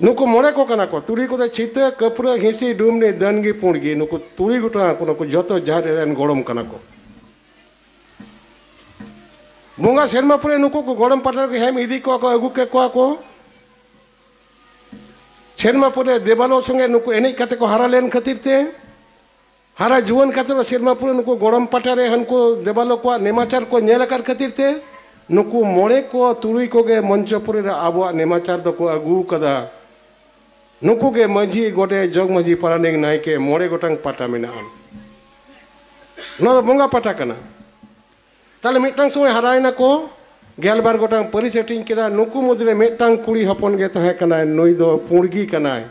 ᱱᱩᱠᱩ ᱢᱚᱬᱮ ᱠᱚ ᱠᱟᱱᱟ ᱠᱚ᱾ ᱛᱩᱲᱤ ᱠᱚᱫᱚ ᱪᱷᱤᱛᱟᱹ, ᱠᱟᱹᱯᱨᱟᱹ, ᱦᱤᱸᱥᱤ, ᱰᱩᱢᱱᱤ, ᱫᱟᱹᱱᱜᱤ, ᱯᱩᱸᱰᱜᱤ᱾ ᱱᱩᱠᱩ ᱛᱩᱲᱤ ᱜᱚᱴᱟᱝ ᱟᱠᱚ, ᱱᱩᱠᱩ ᱡᱚᱛᱚ ᱡᱟᱦᱮᱨ ᱮᱨᱟ ᱨᱮᱱ ᱜᱚᱲᱚᱢ ᱠᱟᱱᱟ ᱠᱚ᱾ ᱵᱚᱸᱜᱟ ᱥᱮᱨᱢᱟ ᱯᱩᱨᱟᱹ ᱱᱩᱠᱩ ᱠᱚ ᱜᱚᱲᱚᱢ ᱯᱟᱴᱟ ᱨᱮᱠᱚ ᱦᱮᱢ ᱤᱫᱤ ᱠᱚᱣᱟ ᱠᱚ, ᱟᱹᱜᱩ ᱠᱮᱫ ᱠᱚᱣᱟ ᱠᱚ᱾ ᱥᱮᱨᱢᱟ ᱯᱚᱨᱮ ᱫᱮᱵᱟᱞᱳ ᱥᱚᱸᱜᱮ ᱱᱩᱠᱩ ᱮᱱᱮᱡ ᱠᱟᱛᱮ ᱠᱚ ᱦᱟᱨᱟ ᱞᱮᱱ ᱠᱷᱟᱹᱛᱤᱨ ᱛᱮ, ᱦᱟᱨᱟ ᱡᱩᱣᱟᱹᱱ ᱠᱟᱛᱮ ᱨᱮ ᱥᱮᱨᱢᱟ ᱯᱚᱨᱮ ᱱᱩᱠᱩ ᱜᱚᱲᱚᱢ ᱯᱟᱴᱟ ᱨᱮ ᱦᱟᱱᱠᱩ ᱫᱮᱵᱟᱞᱳ ᱠᱚᱣᱟᱜ ᱱᱮᱢᱟᱪᱟᱨ ᱠᱚ ᱧᱮᱞ ᱟᱠᱟᱫ ᱠᱷᱟᱹᱛᱤᱨ ᱛᱮ, ᱱᱩᱠᱩ ᱢᱚᱬᱮ ᱠᱚ ᱛᱩᱨᱩᱭ ᱠᱚᱜᱮ ᱢᱚᱧᱪᱚᱯᱩᱨᱤ ᱨᱮ ᱟᱵᱚᱣᱟᱜ ᱱᱮᱢᱟᱪᱟᱨ ᱫᱚᱠᱚ ᱟᱹᱜᱩ ᱟᱠᱟᱫᱟ᱾ ᱱᱩᱠᱩ ᱜᱮ ᱢᱟᱹᱡᱷᱤ, ᱜᱚᱰᱮᱛ, ᱡᱚᱜᱽ ᱢᱟᱹᱡᱷᱤ, ᱯᱟᱨᱟᱱᱤᱠ, ᱱᱟᱭᱠᱮ, ᱢᱚᱬᱮ ᱜᱚᱴᱟᱝ ᱯᱟᱴᱟ ᱢᱮᱱᱟᱜᱼᱟ᱾ ᱱᱚᱣᱟ ᱫᱚ ᱵᱚᱸᱜᱟ ᱯᱟᱴᱟ ᱠᱟᱱᱟ᱾ ᱛᱟᱦᱞᱮ ᱢᱤᱫᱴᱟᱝ ᱥᱚᱢᱚᱭ ᱦᱟᱨᱟᱭᱮᱱᱟ ᱠᱚ, ᱜᱮᱞᱵᱟᱨ ᱜᱚᱴᱟᱝ ᱯᱟᱹᱨᱤᱥ ᱦᱟᱹᱴᱤᱧ ᱠᱮᱫᱟ᱾ ᱱᱩᱠᱩ ᱢᱩᱫᱽᱨᱮ ᱢᱤᱫᱴᱟᱝ ᱠᱩᱲᱤ ᱦᱚᱯᱚᱱ ᱜᱮ ᱛᱟᱦᱮᱸ ᱠᱟᱱᱟᱭ, ᱱᱩᱭ ᱫᱚ ᱯᱩᱸᱲᱜᱤ ᱠᱟᱱᱟᱭ᱾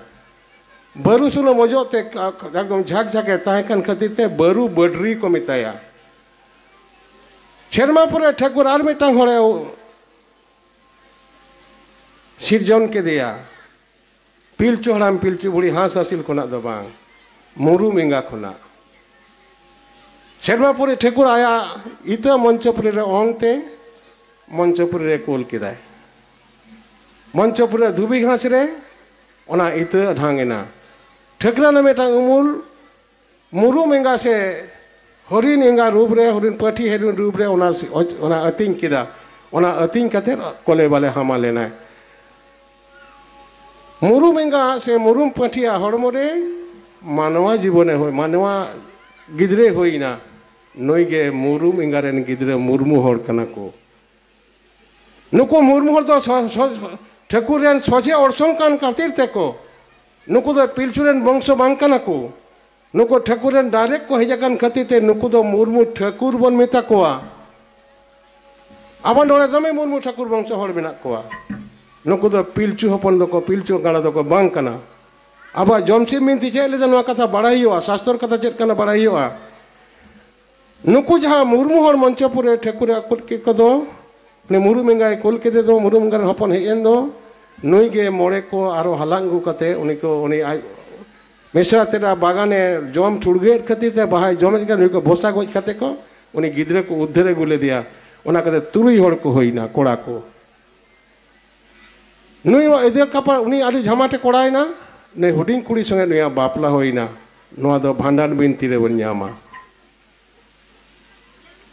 ᱵᱟᱹᱨᱩ ᱥᱩᱱᱩᱢ ᱚᱡᱚᱜ ᱛᱮ ᱮᱠᱫᱚᱢ ᱡᱷᱟᱠ ᱡᱷᱟᱠᱮ ᱛᱟᱦᱮᱸ ᱠᱟᱱ ᱠᱷᱟᱹᱛᱤᱨ ᱛᱮ ᱵᱟᱹᱨᱩ ᱵᱟᱹᱰᱨᱤ ᱠᱚ ᱢᱮᱛᱟᱭᱟ᱾ ᱥᱮᱨᱢᱟ ᱯᱚᱨᱮ ᱴᱷᱟᱹᱠᱩᱨ ᱟᱨ ᱢᱤᱫᱴᱟᱝ ᱦᱚᱲᱮ ᱥᱤᱨᱡᱚᱱ ᱠᱮᱫᱮᱭᱟ᱾ ᱯᱤᱞᱪᱩ ᱦᱟᱲᱟᱢ ᱯᱤᱞᱪᱩ ᱵᱩᱲᱦᱤ ᱦᱟᱸᱥ ᱦᱟᱹᱥᱤᱞ ᱠᱷᱚᱱᱟᱜ ᱫᱚ ᱵᱟᱝ, ᱢᱩᱨᱩᱢ ᱮᱸᱜᱟ ᱠᱷᱚᱱᱟᱜ᱾ ᱥᱮᱨᱢᱟ ᱯᱚᱨᱮ ᱴᱷᱟᱹᱠᱩᱨ ᱟᱭᱟᱜ ᱤᱛᱟᱹ ᱢᱚᱧᱪᱚᱯᱩᱨᱤ ᱨᱮ ᱚᱝ ᱛᱮ ᱢᱚᱧᱪᱚᱯᱩᱨᱤ ᱨᱮ ᱠᱩᱞ ᱠᱮᱫᱟᱭ᱾ ᱢᱚᱧᱪᱚᱯᱩᱨᱤ ᱨᱮ ᱫᱷᱩᱵᱤ ᱜᱷᱟᱥ ᱨᱮ ᱚᱱᱟ ᱤᱛᱟᱹ ᱰᱷᱟᱝ ᱮᱱᱟ᱾ ᱴᱷᱟᱹᱠᱨᱟᱹᱱ ᱨᱮ ᱢᱤᱫᱴᱟᱝ ᱩᱢᱩᱞ ᱢᱩᱨᱩᱢ ᱮᱸᱜᱟ ᱥᱮ ᱦᱚᱨᱤᱱ ᱮᱸᱜᱟ ᱨᱩᱯ ᱨᱮ, ᱦᱚᱨᱤᱱ ᱯᱟᱹᱴᱷᱤ ᱦᱚᱨᱤᱱ ᱨᱩᱯ ᱨᱮ ᱚᱱᱟ ᱥᱤ-, ᱚᱡ-, ᱚᱱᱟ ᱟᱹᱛᱤᱧ ᱠᱮᱫᱟ᱾ ᱚᱱᱟ ᱟᱹᱛᱤᱧ ᱠᱟᱛᱮ ᱠᱚᱞᱮ ᱵᱟᱞᱮ ᱦᱟᱢᱟᱞ ᱮᱱᱟᱭ᱾ ᱢᱩᱨᱩᱢ ᱮᱸᱜᱟ ᱥᱮ ᱢᱩᱨᱩᱢ ᱯᱟᱹᱴᱷᱤᱭᱟᱜ ᱦᱚᱲᱢᱚ ᱨᱮ ᱢᱟᱱᱣᱟ ᱡᱤᱵᱚᱱᱮ ᱦᱩᱭ, ᱢᱟᱱᱣᱟ ᱜᱤᱫᱽᱨᱟᱹ ᱦᱩᱭᱱᱟ᱾ ᱱᱩᱭ ᱜᱮ ᱢᱩᱨᱩᱢ ᱮᱸᱜᱟ ᱨᱮᱱ ᱜᱤᱫᱽᱨᱟᱹ ᱢᱩᱨᱢᱩ ᱦᱚᱲ ᱠᱟᱱᱟ ᱠᱚ᱾ ᱱᱩᱠᱩ ᱢᱩᱨᱢᱩ ᱦᱚᱲ ᱫᱚ ᱥᱚ-, ᱥᱚ-, ᱴᱷᱟᱹᱠᱩᱨ ᱨᱮᱱ ᱥᱚᱡᱷᱮ ᱚᱲᱥᱚᱝ ᱠᱟᱱ ᱠᱷᱟᱹᱛᱤᱨ ᱛᱮᱠᱚ, ᱱᱩᱠᱩ ᱫᱚ ᱯᱤᱞᱪᱩ ᱨᱮᱱ ᱵᱚᱝᱥᱚ ᱵᱟᱝ ᱠᱟᱱᱟ ᱠᱚ᱾ ᱱᱩᱠᱩ ᱴᱷᱟᱹᱠᱩᱨ ᱨᱮᱱ direct ᱠᱚ ᱦᱮᱡ ᱟᱠᱟᱱ ᱠᱷᱟᱹᱛᱤᱨ ᱛᱮ ᱱᱩᱠᱩ ᱫᱚ ᱢᱩᱨᱢᱩ ᱴᱷᱟᱹᱠᱩᱨ ᱵᱚᱱ ᱢᱮᱛᱟ ᱠᱚᱣᱟ᱾ ᱟᱵᱚ ᱱᱚᱰᱮ ᱫᱚᱢᱮ ᱢᱩᱨᱢᱩ ᱴᱷᱟᱹᱠᱩᱨ ᱵᱚᱝᱥᱚ ᱦᱚᱲ ᱢᱮᱱᱟᱜ ᱠᱚᱣᱟ᱾ ᱱᱩᱠᱩ ᱫᱚ ᱯᱤᱞᱪᱩ ᱦᱚᱯᱚᱱ ᱫᱚᱠᱚ, ᱯᱤᱞᱪᱩ ᱜᱟᱲᱟ ᱫᱚᱠᱚ ᱵᱟᱝ ᱠᱟᱱᱟ᱾ ᱟᱵᱚᱣᱟᱜ ᱡᱚᱢᱥᱤᱢ ᱵᱤᱱᱛᱤ ᱪᱮᱫ ᱞᱟᱹᱭᱫᱟ, ᱱᱚᱣᱟ ᱠᱟᱛᱷᱟ ᱵᱟᱲᱟᱭ ᱦᱩᱭᱩᱜᱼᱟ, ᱥᱟᱥᱛᱚᱨ ᱠᱟᱛᱷᱟ ᱪᱮᱫ ᱠᱟᱱᱟ ᱵᱟᱲᱟᱭ ᱦᱩᱭᱩᱜᱼᱟ᱾ ᱱᱩᱠᱩ ᱡᱟᱦᱟᱸ ᱢᱩᱨᱢᱩ ᱦᱚᱲ ᱢᱚᱧᱪᱚᱯᱩᱨ ᱨᱮ ᱴᱷᱟᱹᱠᱩᱨᱮ ᱟᱹᱠᱩᱛ ᱠᱮᱫ ᱠᱚᱫᱚ, ᱩᱱᱤ ᱢᱩᱨᱢᱩ ᱮᱸᱜᱟᱭ ᱠᱩᱞ ᱠᱮᱫᱮ ᱫᱚ, ᱢᱩᱨᱢᱩ ᱮᱸᱜᱟ ᱨᱮᱱ ᱦᱚᱯᱚᱱ ᱦᱮᱡ ᱮᱱ ᱫᱚ, ᱱᱩᱭ ᱜᱮ ᱢᱚᱬᱮ ᱠᱚ ᱟᱨᱚ ᱦᱟᱞᱟᱝ ᱟᱹᱜᱩ ᱠᱟᱛᱮ ᱩᱱᱤ ᱠᱚ, ᱩᱱᱤ ᱟᱡ ᱢᱤᱥᱨᱟ ᱛᱮᱨᱟ ᱵᱟᱜᱟᱱᱮ ᱡᱚᱢ ᱴᱷᱩᱲᱜᱟᱹᱣᱮᱫ ᱠᱷᱟᱹᱛᱤᱨ ᱛᱮ ᱵᱟᱦᱟᱭ ᱡᱚᱢᱮᱫ ᱠᱟᱱ, ᱱᱩᱭ ᱠᱚ ᱵᱚᱥᱟ ᱜᱚᱡ ᱠᱟᱛᱮ ᱠᱚ ᱩᱱᱤ ᱜᱤᱫᱽᱨᱟᱹ ᱠᱚ ᱩᱫᱽᱫᱷᱟᱹᱨ ᱟᱹᱜᱩ ᱞᱮᱫᱮᱭᱟ᱾ ᱚᱱᱟ ᱠᱟᱛᱮ ᱛᱩᱨᱩᱭ ᱦᱚᱲ ᱠᱚ ᱦᱩᱭᱱᱟ, ᱠᱚᱲᱟ ᱠᱚ᱾ ᱱᱩᱭ ᱦᱚᱸ ᱮᱫᱮᱨ ᱠᱟᱯᱟᱲ, ᱩᱱᱤ ᱟᱹᱰᱤ ᱡᱷᱟᱢᱟᱴᱮ ᱠᱚᱲᱟᱭᱮᱱᱟ᱾ ᱱᱩᱭ ᱦᱩᱰᱤᱧ ᱠᱩᱲᱤ ᱥᱚᱸᱜᱮ ᱱᱩᱭᱟᱜ ᱵᱟᱯᱞᱟ ᱦᱩᱭᱱᱟ᱾ ᱱᱚᱣᱟ ᱫᱚ ᱵᱷᱟᱸᱰᱟᱱ ᱵᱤᱱᱛᱤ ᱨᱮᱵᱚᱱ ᱧᱟᱢᱟ᱾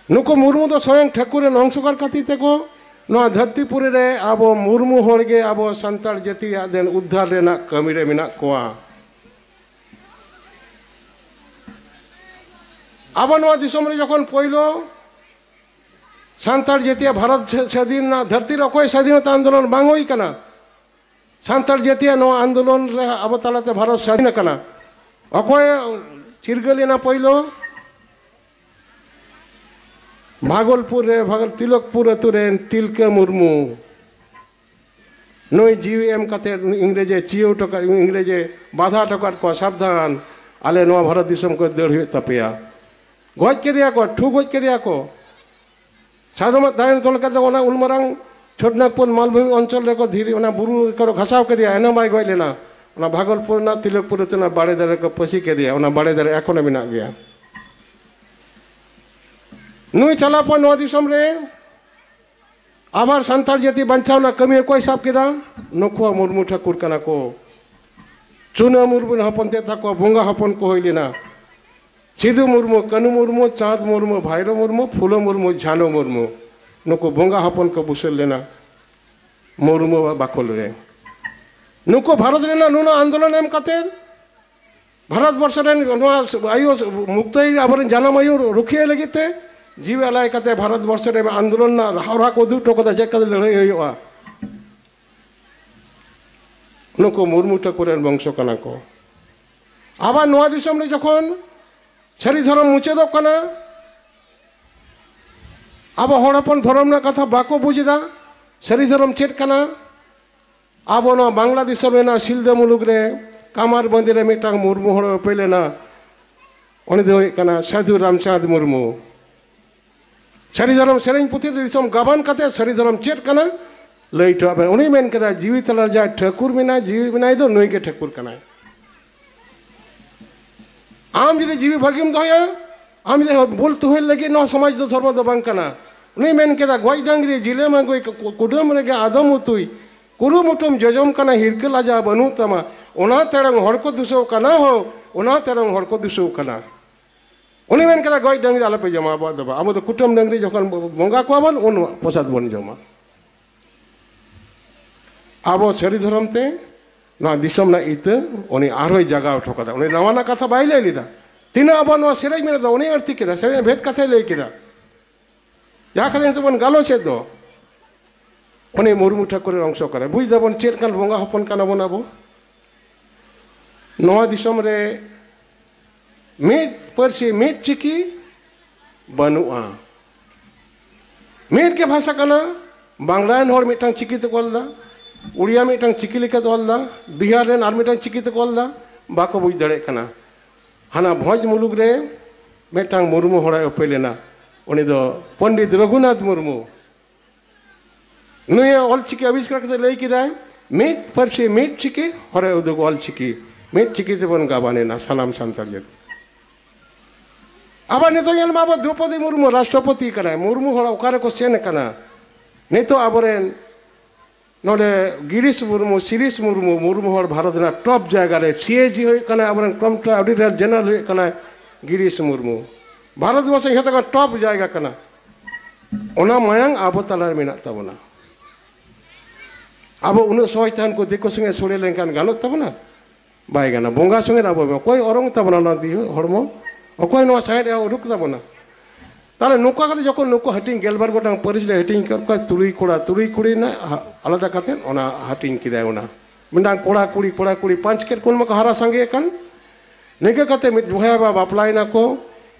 ᱱᱩᱠᱩ ᱢᱩᱨᱢᱩ ᱫᱚ ᱥᱚᱭᱚᱝ ᱴᱷᱟᱹᱠᱩᱨ ᱨᱮᱱ ᱚᱝᱥᱚᱠᱟᱨ ᱠᱷᱟᱹᱛᱤᱨ ᱛᱮᱠᱚ ᱱᱚᱣᱟ ᱫᱷᱟᱹᱨᱛᱤᱯᱩᱨᱤ ᱨᱮ ᱟᱵᱚ ᱢᱩᱨᱢᱩ ᱦᱚᱲ ᱜᱮ ᱟᱵᱚ ᱥᱟᱱᱛᱟᱲ ᱡᱟᱹᱛᱤᱭᱟᱜ ᱫᱮᱱ ᱩᱫᱽᱫᱷᱟᱨ ᱨᱮᱱᱟᱜ ᱠᱟᱹᱢᱤ ᱨᱮ ᱢᱮᱱᱟᱜ ᱠᱚᱣᱟ᱾ ᱟᱵᱚ ᱱᱚᱣᱟ ᱫᱤᱥᱚᱢ ᱨᱮ ᱡᱚᱠᱷᱚᱱ ᱯᱳᱭᱞᱳ ᱥᱟᱱᱛᱟᱲ ᱡᱟᱹᱛᱤᱭᱟᱜ ᱵᱷᱟᱨᱚᱛ ᱥᱟᱹ-, ᱥᱟᱹᱫᱷᱤᱱ ᱨᱮᱱᱟᱜ ᱫᱷᱟᱹᱨᱛᱤ ᱨᱮ ᱚᱠᱚᱭ ᱥᱟᱹᱫᱷᱤᱱᱚᱛᱟ ᱟᱱᱫᱳᱞᱚᱱ ᱵᱟᱝ ᱦᱩᱭ ᱠᱟᱱᱟ᱾ ᱥᱟᱱᱛᱟᱲ ᱡᱟᱹᱛᱤᱭᱟᱜ ᱱᱚᱣᱟ ᱟᱱᱫᱳᱞᱚᱱ ᱨᱮ ᱟᱵᱚ ᱛᱟᱞᱟᱛᱮ ᱵᱷᱟᱨᱚᱛ ᱥᱟᱹᱫᱷᱤᱱ ᱟᱠᱟᱱᱟ᱾ ᱚᱠᱚᱭ ᱪᱤᱨᱜᱟᱹᱞ ᱮᱱᱟ ᱯᱳᱭᱞᱳ? ᱵᱷᱟᱜᱚᱞᱯᱩᱨ ᱨᱮ, ᱵᱷᱟᱜᱚᱞ-, ᱛᱤᱞᱚᱠᱯᱩᱨ ᱟᱹᱛᱩ ᱨᱮᱱ ᱛᱤᱞᱠᱟᱹ ᱢᱩᱨᱢᱩ᱾ ᱱᱩᱭ ᱡᱤᱣᱤ ᱮᱢ ᱠᱟᱛᱮ ᱤᱝᱨᱮᱡᱮ ᱪᱤᱭᱟᱹᱣ ᱦᱚᱴᱚ ᱠᱟᱫ, ᱤᱝᱨᱮᱡᱮ ᱵᱟᱫᱷᱟ ᱦᱚᱴᱚ ᱠᱟᱫ ᱠᱚᱣᱟ, "ᱥᱟᱵᱫᱷᱟᱱ, ᱟᱞᱮ ᱱᱚᱣᱟ ᱵᱷᱟᱨᱚᱛ ᱫᱤᱥᱚᱢ ᱠᱷᱚᱱ ᱫᱟᱹᱲ ᱦᱩᱭᱩᱜ ᱛᱟᱯᱮᱭᱟ᱾" ᱜᱚᱡ ᱠᱮᱫᱮᱭᱟ ᱠᱚ, ᱴᱷᱩ ᱜᱚᱡ ᱠᱮᱫᱮᱭᱟ ᱠᱚ᱾ ᱥᱟᱫᱚᱢᱟᱜ ᱫᱟᱭᱚᱱ ᱛᱚᱞ ᱠᱟᱛᱮ ᱚᱱᱟ ᱩᱱ ᱢᱟᱨᱟᱝ ᱪᱷᱳᱴᱱᱟᱜᱽᱯᱩᱨ ᱢᱟᱞᱵᱷᱩᱢᱤ ᱚᱧᱪᱚᱞ ᱨᱮᱠᱚ ᱫᱷᱤᱨᱤ, ᱚᱱᱟ ᱵᱩᱨᱩ ᱨᱮᱠᱚ ᱜᱷᱟᱥᱟᱣ ᱠᱮᱫᱮᱭᱟ, ᱮᱱᱦᱚᱸ ᱵᱟᱭ ᱜᱚᱡ ᱞᱮᱱᱟ᱾ ᱚᱱᱟ ᱵᱷᱟᱜᱚᱞᱯᱩᱨ ᱨᱮᱱᱟᱜ ᱛᱤᱞᱚᱠᱯᱩᱨ ᱟᱹᱛᱩ ᱨᱮᱱᱟᱜ ᱵᱟᱲᱮ ᱫᱟᱨᱮ ᱨᱮᱠᱚ ᱯᱟᱹᱥᱤ ᱠᱮᱫᱮᱭᱟ, ᱚᱱᱟ ᱵᱟᱲᱮ ᱫᱟᱨᱮ ᱮᱠᱷᱚᱱᱳ ᱢᱮᱱᱟᱜ ᱜᱮᱭᱟ᱾ ᱱᱩᱭ ᱪᱟᱞᱟᱣ ᱯᱚᱨ ᱱᱚᱣᱟ ᱫᱤᱥᱚᱢ ᱨᱮ ᱟᱵᱟᱨ ᱥᱟᱱᱛᱟᱲ ᱡᱟᱹᱛᱤ ᱵᱟᱧᱪᱟᱣ ᱨᱮᱱᱟᱜ ᱠᱟᱹᱢᱤ ᱚᱠᱚᱭ ᱥᱟᱵ ᱠᱮᱫᱟ? ᱱᱩᱠᱩ ᱦᱚᱸ ᱢᱩᱨᱢᱩ ᱴᱷᱟᱹᱠᱩᱨ ᱠᱟᱱᱟ ᱠᱚ᱾ ᱪᱩᱱᱟᱹ ᱢᱩᱨᱢᱩ ᱨᱮᱱ ᱦᱚᱯᱚᱱ ᱛᱮᱫ ᱛᱟᱠᱚ ᱵᱚᱸᱜᱟ ᱦᱚᱯᱚᱱ ᱠᱚ ᱦᱩᱭ ᱞᱮᱱᱟ᱾ ᱥᱤᱫᱩ ᱢᱩᱨᱢᱩ, ᱠᱟᱹᱱᱩ ᱢᱩᱨᱢᱩ, ᱪᱟᱸᱫᱽ ᱢᱩᱨᱢᱩ, ᱵᱷᱟᱭᱨᱳ ᱢᱩᱨᱢᱩ, ᱯᱷᱩᱞᱳ ᱢᱩᱨᱢᱩ, ᱡᱷᱟᱱᱳ ᱢᱩᱨᱢᱩ, ᱱᱩᱠᱩ ᱵᱚᱸᱜᱟ ᱦᱚᱯᱚᱱ ᱠᱚ ᱵᱩᱥᱟᱹᱲ ᱞᱮᱱᱟ ᱢᱩᱨᱢᱩᱣᱟᱜ ᱵᱟᱠᱷᱳᱞ ᱨᱮ᱾ ᱱᱩᱠᱩ ᱵᱷᱟᱨᱚᱛ ᱨᱮᱱᱟᱜ ᱱᱩᱱᱟᱹᱜ ᱟᱱᱫᱳᱞᱚᱱ ᱮᱢ ᱠᱟᱛᱮ, ᱵᱷᱟᱨᱚᱛ ᱵᱚᱨᱥᱚ ᱨᱮᱱ ᱱᱚᱣᱟ ᱟᱭᱳ ᱢᱩᱠᱛᱟᱹᱭ, ᱟᱵᱚᱨᱮᱱ ᱡᱟᱱᱟᱢ ᱟᱭᱳ ᱨᱩᱠᱷᱤᱭᱟᱹ ᱞᱟᱹᱜᱤᱫ ᱛᱮ ᱡᱤᱣᱤ ᱟᱞᱟᱭ ᱠᱟᱛᱮ ᱵᱷᱟᱨᱚᱛ ᱵᱚᱨᱥᱚ ᱨᱮ ᱟᱱᱫᱳᱞᱚᱱ ᱨᱮᱱᱟᱜ ᱦᱚᱨᱟ ᱠᱚ ᱩᱫᱩᱜ ᱦᱚᱴᱚ ᱠᱟᱫᱟ, ᱪᱮᱫ ᱠᱟᱛᱮ ᱞᱟᱹᱲᱦᱟᱹᱭ ᱦᱩᱭᱩᱜᱼᱟ᱾ ᱱᱩᱠᱩ ᱢᱩᱨᱢᱩ ᱴᱷᱟᱹᱠᱩᱨ ᱨᱮᱱ ᱵᱚᱝᱥᱚ ᱠᱟᱱᱟ ᱠᱚ᱾ ᱟᱵᱟᱨ ᱱᱚᱣᱟ ᱫᱤᱥᱚᱢ ᱨᱮ ᱡᱚᱠᱷᱚᱱ ᱥᱟᱹᱨᱤ ᱫᱷᱚᱨᱚᱢ ᱢᱩᱪᱟᱹᱫᱚᱜ ᱠᱟᱱᱟ, ᱟᱵᱚ ᱦᱚᱲ ᱦᱚᱯᱚᱱ ᱫᱷᱚᱨᱚᱢ ᱨᱮᱱᱟᱜ ᱠᱟᱛᱷᱟ ᱵᱟᱠᱚ ᱵᱩᱡᱽ ᱮᱫᱟ᱾ ᱥᱟᱹᱨᱤ ᱫᱷᱚᱨᱚᱢ ᱪᱮᱫ ᱠᱟᱱᱟ? ᱟᱵᱚ ᱱᱚᱣᱟ ᱵᱟᱝᱞᱟ ᱫᱤᱥᱚᱢ ᱨᱮᱱᱟᱜ ᱥᱤᱞᱫᱟᱹ ᱢᱩᱞᱩᱠ ᱨᱮ ᱠᱟᱢᱟᱨ ᱵᱟᱸᱫᱤ ᱨᱮ ᱢᱤᱫᱴᱟᱝ ᱢᱩᱨᱢᱩ ᱦᱚᱲ ᱩᱯᱮᱞ ᱮᱱᱟ᱾ ᱩᱱᱤ ᱫᱚ ᱦᱩᱭᱩᱜ ᱠᱟᱱᱟ ᱥᱟᱹᱫᱷᱩ ᱨᱟᱢᱪᱟᱸᱫᱽ ᱢᱩᱨᱢᱩ᱾ ᱥᱟᱹᱨᱤ ᱫᱷᱚᱨᱚᱢ ᱥᱮᱨᱮᱧ ᱯᱩᱛᱷᱤ ᱨᱮ ᱫᱤᱥᱚᱢ ᱜᱟᱵᱟᱱ ᱠᱟᱛᱮ ᱥᱟᱹᱨᱤ ᱫᱷᱚᱨᱚᱢ ᱪᱮᱫ ᱠᱟᱱᱟ ᱞᱟᱹᱭ ᱦᱚᱴᱚ ᱟᱵᱮᱱ᱾ ᱩᱱᱤ ᱢᱮᱱ ᱠᱮᱫᱟ, "ᱡᱤᱣᱤ ᱛᱟᱞᱟ ᱨᱮ ᱡᱟᱦᱟᱸᱭ ᱴᱷᱟᱹᱠᱩᱨ ᱢᱮᱱᱟᱭ, ᱡᱤᱣᱤ ᱢᱮᱱᱟᱭ ᱫᱚ, ᱱᱩᱭ ᱜᱮ ᱴᱷᱟᱹᱠᱩᱨ ᱠᱟᱱᱟᱭ᱾" ᱟᱢ ᱡᱩᱫᱤ ᱡᱤᱣᱤ ᱵᱷᱟᱹᱜᱤᱢ ᱫᱚᱦᱚᱭᱟ, ᱟᱢ ᱡᱩᱫᱤ ᱵᱩᱞ ᱛᱩᱦᱤᱞ ᱞᱟᱹᱜᱤᱫ ᱱᱚᱣᱟ ᱥᱚᱢᱟᱡᱽ ᱫᱚ ᱫᱷᱚᱨᱢᱚ ᱫᱚ ᱵᱟᱝ ᱠᱟᱱᱟ᱾ ᱩᱱᱤ ᱢᱮᱱ ᱠᱮᱫᱟ, "ᱜᱚᱡ ᱰᱟᱝᱨᱤ ᱡᱤᱞᱮᱢ ᱟᱹᱜᱩᱭ, ᱠᱩ-, ᱠᱩᱰᱟᱹᱢ ᱨᱮᱜᱮ ᱟᱫᱚᱢ ᱩᱛᱩᱭ, ᱠᱩᱨᱩᱢᱩᱴᱩᱢ ᱡᱚᱡᱚᱢ ᱠᱟᱱᱟ, ᱦᱤᱨᱠᱟᱹ ᱞᱟᱡᱟᱣ ᱵᱟᱹᱱᱩᱜ ᱛᱟᱢᱟ, ᱚᱱᱟ ᱛᱮᱲᱚᱝ ᱦᱚᱲ ᱠᱚ ᱫᱩᱥᱟᱹᱣ ᱠᱟᱱᱟ ᱦᱳ, ᱚᱱᱟ ᱛᱮᱲᱚᱝ ᱦᱚᱲ ᱠᱚ ᱫᱩᱥᱟᱹᱣ ᱠᱟᱱᱟ᱾" ᱩᱱᱤ ᱢᱮᱱ ᱠᱮᱫᱟ, "ᱜᱚᱡ ᱰᱟᱝᱨᱤ ᱟᱞᱚᱯᱮ ᱡᱚᱢᱟ, ᱟᱵᱚᱣᱟᱜ ᱫᱚ ᱵᱟᱝ, ᱟᱵᱚ ᱫᱚ ᱠᱩᱴᱟᱹᱢ ᱰᱟᱝᱨᱤ ᱡᱚᱠᱷᱚᱱ ᱵᱚᱸᱜᱟ ᱠᱚᱣᱟ ᱵᱚᱱ, ᱩᱱ ᱯᱨᱚᱥᱟᱫ ᱵᱚᱱ ᱡᱚᱢᱟ᱾" ᱟᱵᱚ ᱥᱟᱹᱨᱤ ᱫᱷᱚᱨᱚᱢ ᱛᱮ ᱱᱚᱣᱟ ᱫᱤᱥᱚᱢ ᱨᱮᱱᱟᱜ ᱤᱛᱟᱹ ᱩᱱᱤ ᱟᱨᱦᱚᱸᱭ ᱡᱟᱜᱟᱣ ᱦᱚᱴᱚ ᱠᱟᱫᱟ᱾ ᱩᱱᱤ ᱱᱟᱣᱟᱱᱟᱜ ᱠᱟᱛᱷᱟ ᱵᱟᱭ ᱞᱟᱹᱭ ᱞᱮᱫᱟ᱾ ᱛᱤᱱᱟᱹᱜ ᱟᱵᱚ ᱱᱚᱣᱟ ᱥᱮᱨᱮᱧ ᱢᱮᱱᱟᱜ ᱫᱚ ᱩᱱᱤ ᱟᱹᱲᱛᱤ ᱠᱮᱫᱟ, ᱥᱮᱨᱮᱧ ᱵᱷᱮᱫ ᱠᱟᱛᱷᱟᱭ ᱞᱟᱹᱭ ᱠᱮᱫᱟ᱾ ᱡᱟᱦᱟᱸ ᱠᱷᱟᱹᱛᱤᱨ ᱱᱤᱛᱚᱜ ᱵᱚᱱ ᱜᱟᱞᱚᱪᱮᱫ ᱫᱚ, ᱩᱱᱤ ᱢᱩᱨᱢᱩ ᱴᱷᱟᱹᱠᱩᱨ ᱨᱮᱱ ᱚᱝᱥᱚ ᱠᱟᱱᱟᱭ᱾ ᱵᱩᱡᱽ ᱫᱟᱵᱚᱱ ᱪᱮᱫ ᱞᱮᱠᱟᱱ ᱵᱚᱸᱜᱟ ᱦᱚᱯᱚᱱ ᱠᱟᱱᱟ ᱵᱚᱱ ᱟᱵᱚ᱾ ᱱᱚᱣᱟ ᱫᱤᱥᱚᱢ ᱨᱮ ᱢᱤᱫ ᱯᱟᱹᱨᱥᱤ, ᱢᱤᱫ ᱪᱤᱠᱤ ᱵᱟᱹᱱᱩᱜᱼᱟ᱾ ᱢᱤᱫ ᱜᱮ ᱵᱷᱟᱥᱟ ᱠᱟᱱᱟ᱾ ᱵᱟᱝᱞᱟ ᱨᱮᱱ ᱦᱚᱲ ᱢᱤᱫᱴᱟᱝ ᱪᱤᱠᱤ ᱛᱮᱠᱚ ᱚᱞ ᱮᱫᱟ, ᱩᱲᱤᱭᱟ ᱢᱤᱫᱴᱟᱝ ᱪᱤᱠᱤ ᱞᱮᱠᱟᱛᱮ ᱚᱞ ᱮᱫᱟ, ᱵᱤᱦᱟᱨ ᱨᱮᱱ ᱟᱨ ᱢᱤᱫᱴᱟᱝ ᱪᱤᱠᱤ ᱛᱮᱠᱚ ᱚᱞ ᱮᱫᱟ, ᱵᱟᱠᱚ ᱵᱩᱡᱽ ᱫᱟᱲᱮᱭᱟᱜ ᱠᱟᱱᱟ᱾ ᱦᱟᱱᱟ ᱵᱷᱚᱸᱡᱽ ᱢᱩᱞᱩᱠ ᱨᱮ ᱢᱤᱫᱴᱟᱝ ᱢᱩᱨᱢᱩ ᱦᱚᱲᱮ ᱩᱯᱮᱞ ᱮᱱᱟ, ᱩᱱᱤ ᱫᱚ ᱯᱚᱱᱰᱤᱛ ᱨᱚᱜᱷᱩᱱᱟᱛᱷ ᱢᱩᱨᱢᱩ᱾ ᱱᱩᱭ ᱚᱞᱪᱤᱠᱤ ᱟᱵᱤᱥᱠᱟᱨ ᱠᱟᱛᱮ ᱞᱟᱹᱭ ᱠᱮᱫᱟᱭ, ᱢᱤᱫ ᱯᱟᱹᱨᱥᱤ ᱢᱤᱫ ᱪᱤᱠᱤ, ᱦᱚᱨᱮ ᱩᱫᱩᱜ ᱚᱞᱪᱤᱠᱤ, ᱢᱤᱫ ᱪᱤᱠᱤ ᱛᱮᱵᱚᱱ ᱜᱟᱵᱟᱱ ᱮᱱᱟ ᱥᱟᱱᱟᱢ ᱥᱟᱱᱛᱟᱲ ᱡᱟᱹᱛᱤ᱾ ᱟᱵᱟᱨ ᱱᱤᱛᱚᱜ ᱧᱮᱞ ᱢᱟ, ᱟᱵᱚ ᱫᱨᱚᱯᱚᱫᱤ ᱢᱩᱨᱢᱩ ᱨᱟᱥᱴᱨᱚᱯᱚᱛᱤ ᱠᱟᱱᱟᱭ, ᱢᱩᱨᱢᱩ ᱦᱚᱲ ᱚᱠᱟ ᱨᱮᱠᱚ ᱥᱮᱱ ᱟᱠᱟᱱᱟ? ᱱᱤᱛᱚᱜ ᱟᱵᱚᱨᱮᱱ ᱱᱚᱰᱮ ᱜᱤᱨᱤᱥ ᱢᱩᱨᱢᱩ, ᱥᱤᱨᱤᱥ ᱢᱩᱨᱢᱩ, ᱢᱩᱨᱢᱩ ᱦᱚᱲ ᱵᱷᱟᱨᱚᱛ ᱨᱮᱱᱟᱜ ᱴᱚᱯ ᱡᱟᱭᱜᱟ ᱨᱮ ᱥᱤ ᱮ ᱡᱤ ᱦᱩᱭᱩᱜ ᱠᱟᱱᱟᱭ, ᱟᱵᱚᱨᱮᱱ ᱠᱚᱢᱯᱴᱨᱟ ᱚᱰᱤᱴᱚᱨ ᱡᱮᱱᱟᱨᱮᱞ ᱦᱩᱭᱩᱜ ᱠᱟᱱᱟᱭ ᱜᱤᱨᱤᱥ ᱢᱩᱨᱢᱩ᱾ ᱵᱷᱟᱨᱚᱛ ᱵᱚᱨᱥᱚ ᱡᱷᱚᱛᱚ ᱠᱷᱚᱱ ᱴᱚᱯ ᱡᱟᱭᱜᱟ ᱠᱟᱱᱟ᱾ ᱚᱱᱟ ᱢᱟᱭᱟᱝ ᱟᱵᱚ ᱛᱟᱞᱟᱨᱮ ᱢᱮᱱᱟᱜ ᱛᱟᱵᱚᱱᱟ᱾ ᱟᱵᱚ ᱩᱱᱟᱹᱜ ᱥᱚᱦᱚᱡ ᱛᱟᱦᱮᱱ ᱠᱚ ᱫᱤᱠᱩ ᱥᱚᱸᱜᱮ ᱥᱚᱲᱮ ᱞᱮᱱᱠᱷᱟᱱ ᱜᱟᱱᱚᱜ ᱛᱟᱵᱚᱱᱟ? ᱵᱟᱭ ᱜᱟᱱᱚᱜᱼᱟ᱾ ᱵᱚᱸᱜᱟ ᱥᱚᱸᱜᱮ ᱟᱵᱚ ᱚᱠᱚᱭ ᱚᱨᱚᱝ ᱛᱟᱵᱚᱱᱟ ᱚᱱᱟ ᱫᱤᱭᱮ ᱦᱚᱲᱢᱚ? ᱚᱠᱚᱭ ᱱᱚᱣᱟ ᱥᱟᱸᱦᱮᱫ ᱮ ᱩᱰᱩᱠ ᱛᱟᱵᱚᱱᱟ? ᱛᱟᱦᱞᱮ ᱱᱚᱝᱠᱟ ᱠᱟᱛᱮ ᱡᱚᱠᱷᱚᱱ ᱱᱩᱠᱩ ᱦᱟᱹᱴᱤᱧ ᱜᱮᱞᱵᱟᱨ ᱜᱚᱴᱟᱝ ᱯᱟᱹᱨᱤᱥ ᱞᱮ ᱦᱟᱹᱴᱤᱧ ᱠᱟᱜ ᱠᱚᱣᱟ, ᱛᱩᱨᱩᱭ ᱠᱚᱲᱟ, ᱛᱩᱨᱩᱭ ᱠᱩᱲᱤ ᱨᱮᱱᱟᱜ ᱦᱟ-, ᱟᱞᱟᱫᱟ ᱠᱟᱛᱮ ᱚᱱᱟ ᱦᱟᱹᱴᱤᱧ ᱠᱮᱫᱟᱭ᱾ ᱚᱱᱟ ᱢᱤᱫᱴᱟᱝ ᱠᱚᱲᱟ ᱠᱩᱲᱤ, ᱠᱚᱲᱟ ᱠᱩᱲᱤ ᱯᱟᱸᱪ ᱠᱮᱫ ᱠᱚ, ᱢᱟᱠᱚ ᱦᱟᱨᱟ ᱥᱟᱸᱜᱮ ᱟᱠᱟᱱ᱾ ᱱᱤᱝᱠᱟᱹ ᱠᱟᱛᱮ ᱢᱤᱫ ᱵᱚᱭᱦᱟ ᱵᱟ ᱵᱟᱯᱞᱟᱭᱮᱱᱟ ᱠᱚ,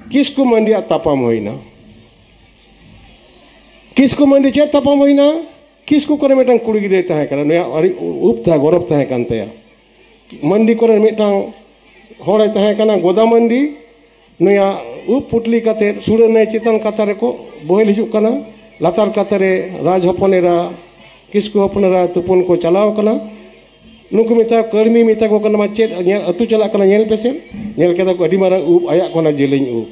ᱠᱤᱥᱠᱩ ᱢᱟᱹᱱᱰᱤᱭᱟᱜ ᱛᱟᱯᱟᱢ ᱦᱩᱭᱱᱟ᱾ ᱠᱤᱥᱠᱩ ᱢᱟᱹᱱᱰᱤ ᱪᱮᱫ ᱛᱟᱯᱟᱢ ᱦᱩᱭᱱᱟ? ᱠᱤᱥᱠᱩ ᱠᱚᱨᱮ ᱢᱤᱫᱴᱟᱝ ᱠᱩᱲᱤ ᱜᱤᱫᱽᱨᱟᱹᱭ ᱛᱟᱦᱮᱸ ᱠᱟᱱᱟ, ᱱᱩᱭᱟᱜ ᱟᱹᱰᱤ ᱩᱯ ᱛᱟᱦᱮᱸ, ᱜᱚᱨᱚᱵᱽ ᱛᱟᱦᱮᱸ ᱠᱟᱱ ᱛᱟᱭᱟ᱾ ᱢᱟᱹᱱᱰᱤ ᱠᱚᱨᱮ ᱢᱤᱫᱴᱟᱝ ᱦᱚᱲᱮ ᱛᱟᱦᱮᱸ ᱠᱟᱱᱟ, ᱜᱚᱫᱟ ᱢᱟᱹᱱᱰᱤ᱾ ᱱᱩᱭᱟᱜ ᱩᱵ ᱯᱩᱴᱞᱤ ᱠᱟᱛᱮ ᱥᱩᱲᱟᱹ ᱱᱟᱹᱭ ᱪᱮᱛᱟᱱ ᱠᱟᱛᱟ ᱨᱮᱠᱚ ᱵᱚᱦᱮᱞ ᱦᱤᱡᱩᱜ ᱠᱟᱱᱟ᱾ ᱞᱟᱛᱟᱨ ᱠᱟᱛᱟ ᱨᱮ ᱨᱟᱡᱽ ᱦᱚᱯᱚᱱ ᱮᱨᱟ, ᱠᱤᱥᱠᱩ ᱦᱚᱯᱚᱱ ᱮᱨᱟ ᱛᱩᱯᱩᱱ ᱠᱚ ᱪᱟᱞᱟᱣ ᱠᱟᱱᱟ᱾ ᱱᱩᱠᱩ ᱢᱮᱛᱟ, ᱠᱟᱹᱲᱢᱤ ᱢᱮᱛᱟ ᱠᱚ ᱠᱟᱱᱟ, "ᱢᱟ ᱪᱮᱫ ᱧᱮᱞ, ᱟᱹᱛᱩ ᱪᱟᱞᱟᱜ ᱠᱟᱱᱟ, ᱧᱮᱞ ᱯᱮᱥᱮ?" ᱧᱮᱞ ᱠᱮᱫᱟ ᱠᱚ ᱟᱹᱰᱤ ᱢᱟᱨᱟᱝ ᱩᱵ, ᱟᱭᱟᱜ ᱠᱷᱚᱱᱟᱜ ᱡᱮᱞᱮᱧ ᱩᱵ᱾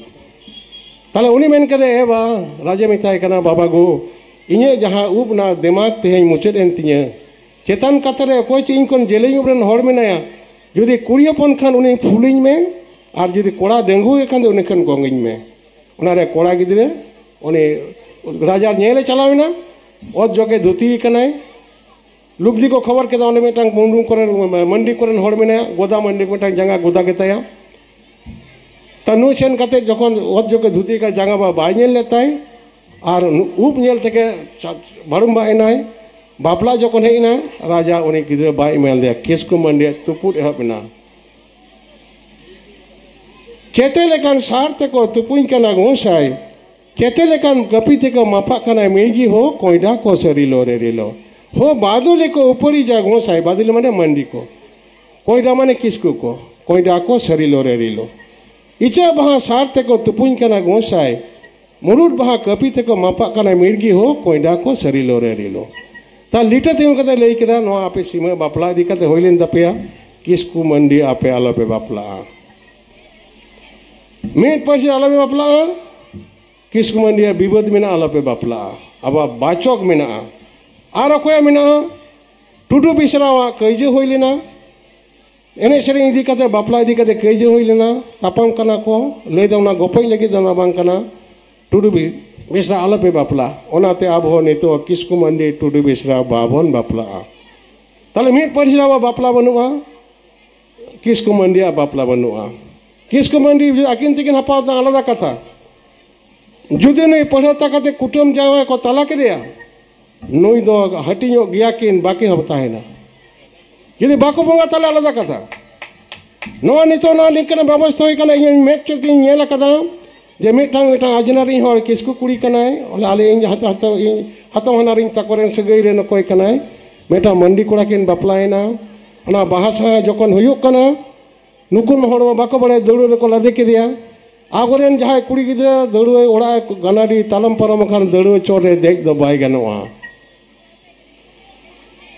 ᱛᱟᱦᱞᱮ ᱩᱱᱤ ᱢᱮᱱ ᱠᱮᱫᱟ, "ᱮ ᱵᱟ", ᱨᱟᱡᱮ ᱢᱮᱛᱟᱭ ᱠᱟᱱᱟ, "ᱵᱟᱵᱟ ᱜᱳ, ᱤᱧᱟᱹᱜ ᱡᱟᱦᱟᱸ ᱩᱵ ᱚᱱᱟ ᱫᱮᱢᱟᱜᱽ ᱛᱮᱦᱮᱧ ᱢᱩᱪᱟᱹᱫ ᱮᱱ ᱛᱤᱧᱟᱹ᱾ ᱪᱮᱛᱟᱱ ᱠᱟᱛᱟ ᱨᱮ ᱚᱠᱚᱭ ᱪᱚ ᱤᱧ ᱠᱷᱚᱱ ᱡᱮᱞᱮᱧ ᱩᱵ ᱨᱮᱱ ᱦᱚᱲ ᱢᱮᱱᱟᱭᱟ, ᱡᱩᱫᱤ ᱠᱩᱲᱤ ᱦᱚᱯᱚᱱ ᱠᱷᱟᱱ ᱩᱱᱤ ᱯᱷᱩᱞᱤᱧ ᱢᱮ, ᱟᱨ ᱡᱩᱫᱤ ᱠᱚᱲᱟ ᱰᱟᱺᱜᱩᱣᱟᱹ ᱜᱮ ᱠᱷᱟᱱ ᱫᱚ ᱩᱱᱤ ᱠᱷᱟᱱ ᱜᱚᱝᱤᱧ ᱢᱮ᱾" ᱚᱱᱟᱨᱮ ᱠᱚᱲᱟ ᱜᱤᱫᱽᱨᱟᱹ ᱩᱱᱤ ᱨᱟᱡᱟ ᱧᱮᱞᱮ ᱪᱟᱞᱟᱣ ᱮᱱᱟ, ᱚᱛ ᱡᱚᱜᱮ ᱫᱷᱩᱛᱤ ᱠᱟᱱᱟᱭ, ᱞᱩᱜᱽᱫᱤ ᱠᱚ ᱠᱷᱚᱵᱚᱨ ᱠᱮᱫᱟ, ᱚᱸᱰᱮ ᱢᱤᱫᱴᱟᱝ ᱢᱩᱱᱰᱩ ᱠᱚᱨᱮ, ᱢᱟᱱᱰᱤ ᱠᱚᱨᱮᱱ ᱦᱚᱲ ᱢᱮᱱᱟᱭᱟ, ᱜᱚᱫᱟ ᱢᱟᱱᱰᱤ, ᱢᱤᱫᱴᱟᱝ ᱡᱟᱸᱜᱟ ᱜᱚᱫᱟ ᱜᱮᱛᱟᱭᱟ᱾ ᱛᱟ ᱱᱩᱭ ᱥᱮᱱ ᱠᱟᱛᱮ ᱡᱚᱠᱷᱚᱱ ᱚᱛ ᱡᱚᱜᱮ ᱫᱷᱩᱛᱤ ᱠᱟᱜ, ᱡᱟᱸᱜᱟ ᱵᱟ ᱵᱟᱭ ᱧᱮᱞ ᱞᱮᱫ ᱛᱟᱭ, ᱟᱨ ᱩᱵ ᱧᱮᱞ ᱛᱮᱜᱮ ᱵᱷᱟᱹᱲᱩᱢᱵᱷᱟᱜ ᱮᱱᱟᱭ᱾ ᱵᱟᱯᱞᱟ ᱡᱚᱠᱷᱚᱱ ᱦᱮᱡ ᱮᱱᱟ, ᱨᱟᱡᱟ ᱩᱱᱤ ᱜᱤᱫᱽᱨᱟᱹ ᱵᱟᱭ ᱮᱢᱟ ᱞᱮᱫᱮᱭᱟ᱾ ᱠᱤᱥᱠᱩ ᱢᱟᱱᱰᱤᱭᱟᱜ ᱛᱩᱯᱩᱫ ᱮᱦᱚᱵ ᱮᱱᱟ᱾ ᱪᱮᱛᱮ ᱞᱮᱠᱟᱱ ᱥᱟᱨ ᱛᱮᱠᱚ ᱛᱩᱯᱩᱧ ᱠᱟᱱᱟ ᱜᱚᱸᱥᱟᱭ, ᱪᱮᱛᱮ ᱞᱮᱠᱟᱱ ᱠᱟᱹᱯᱤ ᱛᱮᱠᱚ ᱢᱟᱯᱟᱜ ᱠᱟᱱᱟ ᱢᱤᱲᱜᱤ ᱦᱳ, ᱠᱚᱭᱰᱟ ᱠᱚ ᱥᱟᱹᱨᱤᱞᱳ ᱨᱮ ᱨᱤᱞᱳ᱾ ᱦᱳ ᱵᱟᱫᱩᱞᱤ ᱠᱚ ᱩᱯᱟᱹᱲᱤᱡᱟ ᱜᱚᱸᱥᱟᱭ, ᱵᱟᱫᱩᱞᱤ ᱢᱟᱱᱮ ᱢᱟᱱᱰᱤ ᱠᱚ, ᱠᱚᱭᱰᱟ ᱢᱟᱱᱮ ᱠᱤᱥᱠᱩ ᱠᱚ, ᱠᱚᱭᱰᱟ ᱠᱚ ᱥᱟᱹᱨᱤᱞᱳ ᱨᱮ ᱨᱤᱞᱳ᱾ ᱤᱪᱟᱹᱜ ᱵᱟᱦᱟ ᱥᱟᱨ ᱛᱮᱠᱚ ᱛᱩᱯᱩᱧ ᱠᱟᱱᱟ ᱜᱚᱸᱥᱟᱭ, ᱢᱩᱨᱩᱫ ᱵᱟᱦᱟ ᱠᱟᱹᱯᱤ ᱛᱮᱠᱚ ᱢᱟᱯᱟᱜ ᱠᱟᱱᱟ ᱢᱤᱲᱜᱤ ᱦᱳ, ᱠᱚᱭᱰᱟ ᱠᱚ ᱥᱟᱹᱨᱤᱞᱳ ᱨᱮ ᱨᱤᱞᱳ᱾ ᱛᱟ ᱞᱤᱴᱟᱹ ᱛᱤᱸᱜᱩ ᱠᱟᱛᱮ ᱞᱟᱹᱭ ᱠᱮᱫᱟ, ᱱᱚᱣᱟ ᱟᱯᱮ ᱥᱤᱢᱟᱹ ᱵᱟᱯᱞᱟ ᱤᱫᱤ ᱠᱟᱛᱮ ᱦᱩᱭ ᱞᱮᱱ ᱛᱟᱯᱮᱭᱟ, ᱠᱤᱥᱠᱩ ᱢᱟᱱᱰᱤ ᱟᱯᱮ ᱟᱞᱚᱯᱮ ᱵᱟᱯᱞᱟᱜᱼᱟ᱾ ᱢᱤᱫ ᱯᱟᱹᱨᱥᱤ ᱟᱞᱚᱯᱮ ᱵᱟᱯᱞᱟᱜᱼᱟ, ᱠᱤᱥᱠᱩ ᱢᱟᱱᱰᱤᱭᱟᱜ ᱵᱤᱵᱟᱹᱫ ᱢᱮᱱᱟᱜᱼᱟ, ᱟᱞᱚᱯᱮ ᱵᱟᱯᱞᱟᱜᱼᱟ᱾ ᱟᱵᱚᱣᱟᱜ ᱵᱟᱪᱚᱠ ᱢᱮᱱᱟᱜᱼᱟ᱾ ᱟᱨ ᱚᱠᱚᱭᱟᱜ ᱢᱮᱱᱟᱜᱼᱟ? ᱴᱩᱰᱩ ᱵᱮᱥᱨᱟᱣᱟᱜ ᱠᱟᱹᱭᱡᱟᱹ ᱦᱩᱭ ᱞᱮᱱᱟ, ᱮᱱᱮᱡ ᱥᱮᱨᱮᱧ ᱤᱫᱤ ᱠᱟᱛᱮ, ᱵᱟᱯᱞᱟ ᱤᱫᱤ ᱠᱟᱛᱮ ᱠᱟᱹᱭᱡᱟᱹ ᱦᱩᱭ ᱞᱮᱱᱟ, ᱛᱟᱯᱟᱢ ᱠᱟᱱᱟ ᱠᱚ, ᱞᱟᱹᱭ ᱫᱟ ᱚᱱᱟ ᱜᱚᱯᱚᱡ ᱞᱟᱹᱜᱤᱫ ᱫᱚ ᱚᱱᱟ ᱵᱟᱝ ᱠᱟᱱᱟ᱾ ᱴᱩᱰᱩ ᱵᱮ-, ᱵᱮᱥᱨᱟ ᱟᱞᱚᱯᱮ ᱵᱟᱯᱞᱟ᱾ ᱚᱱᱟᱛᱮ ᱟᱵᱚ ᱦᱚᱸ ᱱᱤᱛᱚᱜ ᱠᱤᱥᱠᱩ ᱢᱟᱱᱰᱤ ᱴᱩᱰᱩ ᱵᱮᱥᱨᱟ ᱵᱟᱵᱚᱱ ᱵᱟᱯᱞᱟᱜᱼᱟ᱾ ᱛᱟᱦᱞᱮ ᱢᱤᱫ ᱯᱟᱹᱨᱥᱤ ᱨᱮ ᱟᱵᱚᱣᱟᱜ ᱵᱟᱯᱞᱟ ᱵᱟᱹᱱᱩᱜᱼᱟ, ᱠᱤᱥᱠᱩ ᱢᱟᱱᱰᱤᱭᱟᱜ ᱵᱟᱯᱞᱟ ᱵᱟᱹᱱᱩᱜᱼᱟ᱾ ᱠᱤᱥᱠᱩ ᱢᱟᱱᱰᱤ ᱟᱹᱠᱤᱱ ᱛᱮᱠᱤᱱ ᱦᱟᱯᱟᱣ ᱛᱟᱦᱮᱸ ᱟᱞᱟᱫᱟ ᱠᱟᱛᱷᱟ᱾ ᱡᱩᱫᱤ ᱱᱩᱭ ᱯᱟᱹᱲᱦᱟᱹ ᱛᱟ ᱠᱟᱛᱮ ᱠᱩᱴᱟᱹᱢ ᱡᱟᱶᱟᱭ ᱠᱚ ᱛᱟᱞᱟ ᱠᱮᱫᱮᱭᱟ, ᱱᱩᱭ ᱫᱚ ᱦᱟᱹᱴᱤᱧᱚᱜ ᱜᱮᱭᱟ ᱠᱤᱱ, ᱵᱟᱹᱠᱤᱱ ᱦᱚᱸ ᱛᱟᱦᱮᱱᱟ᱾ ᱡᱩᱫᱤ ᱵᱟᱠᱚ ᱵᱚᱸᱜᱟ ᱛᱟᱦᱞᱮ ᱟᱞᱟᱫᱟ ᱠᱟᱛᱷᱟ᱾ ᱱᱚᱣᱟ ᱱᱤᱛᱚᱜ ᱱᱚᱣᱟ ᱱᱤᱝᱠᱟᱹᱱᱟᱜ ᱵᱮᱵᱚᱥᱛᱷᱟ ᱦᱩᱭ ᱠᱟᱱᱟ, ᱤᱧ ᱢᱮᱫ ᱪᱮᱫ ᱛᱤᱧ ᱧᱮᱞ ᱟᱠᱟᱫᱟ ᱡᱮ ᱢᱤᱫᱴᱟᱝ ᱢᱤᱫᱴᱟᱝ ᱟᱡᱽᱱᱟᱨᱤ ᱦᱚᱲ ᱠᱤᱥᱠᱩ ᱠᱩᱲᱤ ᱠᱟᱱᱟᱭ, ᱚᱱᱟ ᱟᱞᱮ ᱤᱧ ᱦᱟᱛᱚᱢ ᱦᱟᱛᱚᱢ ᱤᱧ ᱦᱟᱛᱚᱢ ᱦᱟᱱᱟᱨᱤᱧ ᱛᱟᱠᱚ ᱨᱮᱱ ᱥᱟᱹᱜᱟᱹᱭ ᱨᱮᱱ ᱚᱠᱚᱭ ᱠᱟᱱᱟᱭ, ᱢᱤᱫᱴᱟᱝ ᱢᱟᱹᱱᱰᱤ ᱠᱚᱲᱟ ᱠᱤᱱ ᱵᱟᱯᱞᱟᱭᱮᱱᱟ᱾ ᱚᱱᱟ ᱵᱟᱦᱟ ᱥᱟᱦᱟ ᱡᱚᱠᱷᱚᱱ ᱦᱩᱭᱩᱜ ᱠᱟᱱᱟ, ᱱᱩᱠᱩ ᱦᱚᱲ ᱢᱟ ᱵᱟᱠᱚ ᱵᱟᱲᱟᱭᱟ, ᱫᱟᱹᱣᱲᱟᱹ ᱨᱮᱠᱚ ᱞᱟᱫᱮ ᱠᱮᱫᱮᱭᱟ᱾ ᱟᱵᱚᱨᱮᱱ ᱡᱟᱦᱟᱸᱭ ᱠᱩᱲᱤ ᱜᱤᱫᱽᱨᱟᱹ ᱫᱟᱹᱣᱲᱟᱹ ᱚᱲᱟᱜ ᱮ ᱜᱟᱱᱟᱰᱤ ᱛᱟᱞᱚᱢ ᱯᱟᱨᱚᱢ ᱟᱠᱟᱱ ᱫᱟᱹᱣᱲᱟᱹ ᱪᱚᱴ ᱨᱮ ᱫᱮᱡ ᱫᱚ ᱵᱟᱭ ᱜᱟᱱᱚᱜᱼᱟ᱾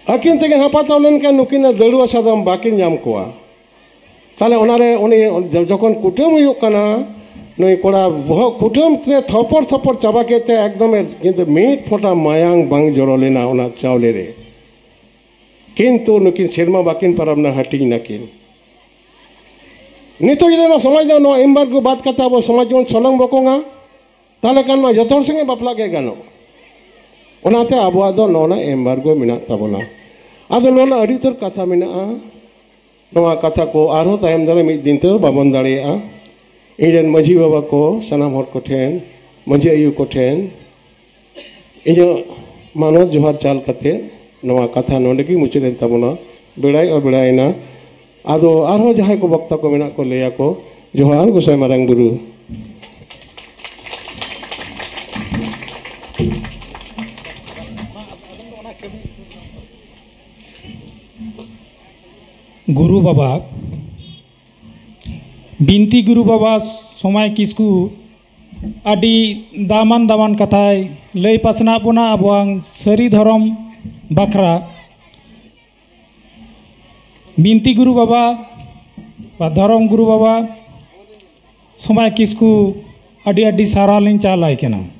ᱟᱹᱠᱤᱱ ᱛᱮᱠᱤᱱ ᱦᱟᱯᱟᱛᱟᱣ ᱞᱮᱱᱠᱷᱟᱱ ᱱᱩᱠᱤᱱᱟᱜ ᱫᱟᱹᱣᱲᱟᱹ ᱥᱟᱫᱚᱢ ᱵᱟᱹᱠᱤᱱ ᱧᱟᱢ ᱠᱚᱣᱟ᱾ ᱛᱟᱦᱞᱮ ᱚᱱᱟᱨᱮ ᱩᱱᱤ ᱡᱚᱠᱷᱚᱱ ᱠᱩᱴᱟᱹᱢ ᱦᱩᱭᱩᱜ ᱠᱟᱱᱟ, ᱱᱩᱭ ᱠᱚᱲᱟ ᱵᱚᱦᱚᱜ ᱠᱩᱴᱟᱹᱢ ᱛᱮ ᱛᱷᱚᱯᱚᱲ ᱛᱷᱚᱯᱚᱲ ᱪᱟᱵᱟ ᱠᱮᱫ ᱛᱮ ᱮᱠᱫᱚᱢ ᱮ, ᱠᱤᱱᱛᱩ ᱢᱤᱫ ᱯᱷᱚᱸᱴᱟ ᱢᱟᱭᱟᱝ ᱵᱟᱝ ᱡᱚᱨᱚ ᱞᱮᱱᱟ ᱚᱱᱟ ᱪᱟᱣᱞᱮ ᱨᱮ᱾ ᱠᱤᱱᱛᱩ ᱱᱩᱠᱤᱱ ᱥᱮᱨᱢᱟ ᱵᱟᱹᱠᱤᱱ ᱯᱟᱨᱚᱢ ᱱᱟ, ᱦᱟᱹᱴᱤᱧ ᱱᱟᱹᱠᱤᱱ᱾ ᱱᱤᱛᱚᱜ ᱡᱩᱫᱤ ᱱᱚᱣᱟ ᱥᱚᱢᱟᱡᱽ ᱨᱮ ᱱᱚᱣᱟ ᱮᱢᱵᱟᱨᱜᱳ ᱵᱟᱫ ᱠᱟᱛᱮ ᱟᱵᱚ ᱥᱚᱢᱟᱡᱽ ᱵᱚᱱ ᱥᱚᱞᱚᱝ ᱵᱚᱠᱚᱝᱟ, ᱛᱟᱦᱞᱮ ᱠᱷᱟᱱ ᱢᱟ ᱡᱚᱛᱚ ᱦᱚᱲ ᱥᱚᱸᱜᱮ ᱵᱟᱯᱞᱟ ᱜᱮ ᱜᱟᱱᱚᱜᱼᱟ᱾ ᱚᱱᱟᱛᱮ ᱟᱵᱚᱣᱟᱜ ᱫᱚ ᱱᱚᱜᱼᱚ ᱱᱟ ᱮᱢᱵᱟᱨᱜᱳ ᱢᱮᱱᱟᱜ ᱛᱟᱵᱚᱱᱟ᱾ ᱟᱫᱚ ᱱᱚᱣᱟ ᱨᱮᱱᱟᱜ ᱟᱹᱰᱤ ᱩᱛᱟᱹᱨ ᱠᱟᱛᱷᱟ ᱢᱮᱱᱟᱜᱼᱟ᱾ ᱱᱚᱣᱟ ᱠᱟᱛᱷᱟ ᱠᱚ ᱟᱨᱦᱚᱸ ᱛᱟᱭᱚᱢ ᱫᱟᱨᱟᱢ ᱢᱤᱫ ᱫᱤᱱ ᱛᱮ ᱵᱟᱵᱚᱱ ᱫᱟᱲᱮᱭᱟᱜᱼᱟ᱾ ᱤᱧ ᱨᱮᱱ ᱢᱟᱹᱡᱷᱤ ᱵᱟᱵᱟ ᱠᱚ, ᱥᱟᱱᱟᱢ ᱦᱚᱲ ᱠᱚᱴᱷᱮᱱ, ᱢᱟᱹᱡᱷᱤ ᱟᱭᱳ ᱠᱚᱴᱷᱮᱱ ᱤᱧᱟᱹᱜ ᱢᱟᱱᱚᱛ ᱡᱚᱦᱟᱨ ᱪᱟᱞ ᱠᱟᱛᱮ ᱱᱚᱣᱟ ᱠᱟᱛᱷᱟ ᱱᱚᱰᱮ ᱜᱮ ᱢᱩᱪᱟᱹᱫ ᱮᱱ ᱛᱟᱵᱚᱱᱟ᱾ ᱵᱮᱲᱟᱭ ᱚᱵᱮᱲᱟᱭᱮᱱᱟ᱾ ᱟᱫᱚ ᱟᱨᱦᱚᱸ ᱡᱟᱦᱟᱸᱭ ᱠᱚ ᱵᱚᱠᱛᱟ ᱠᱚ ᱢᱮᱱᱟᱜ ᱠᱚ, ᱞᱟᱹᱭᱟᱠᱚ, ᱡᱚᱦᱟᱨ ᱜᱚᱸᱥᱟᱭ ᱢᱟᱨᱟᱝ ᱵᱩᱨᱩ᱾ ᱜᱩᱨᱩ ᱵᱟᱵᱟ, ᱵᱤᱱᱛᱤ ᱜᱩᱨᱩ ᱵᱟᱵᱟ ᱥᱚᱢᱟᱭ ᱠᱤᱥᱠᱩ ᱟᱹᱰᱤ ᱫᱟᱢᱟᱱ ᱫᱟᱢᱟᱱ ᱠᱟᱛᱷᱟᱭ ᱞᱟᱹᱭ ᱯᱟᱥᱱᱟᱣ ᱵᱚᱱᱟ ᱟᱵᱚᱣᱟᱝ ᱥᱟᱹᱨᱤ ᱫᱷᱚᱨᱚᱢ ᱵᱟᱠᱷᱨᱟ᱾ ᱵᱤᱱᱛᱤ ᱜᱩᱨᱩ ᱵᱟᱵᱟ ᱵᱟ ᱫᱷᱚᱨᱚᱢ ᱜᱩᱨᱩ ᱵᱟᱵᱟ ᱥᱚᱢᱟᱭ ᱠᱤᱥᱠᱩ ᱟᱹᱰᱤ ᱟᱹᱰᱤ ᱥᱟᱨᱦᱟᱣ ᱞᱤᱧ ᱪᱟᱞ ᱟᱭ ᱠᱟᱱᱟ᱾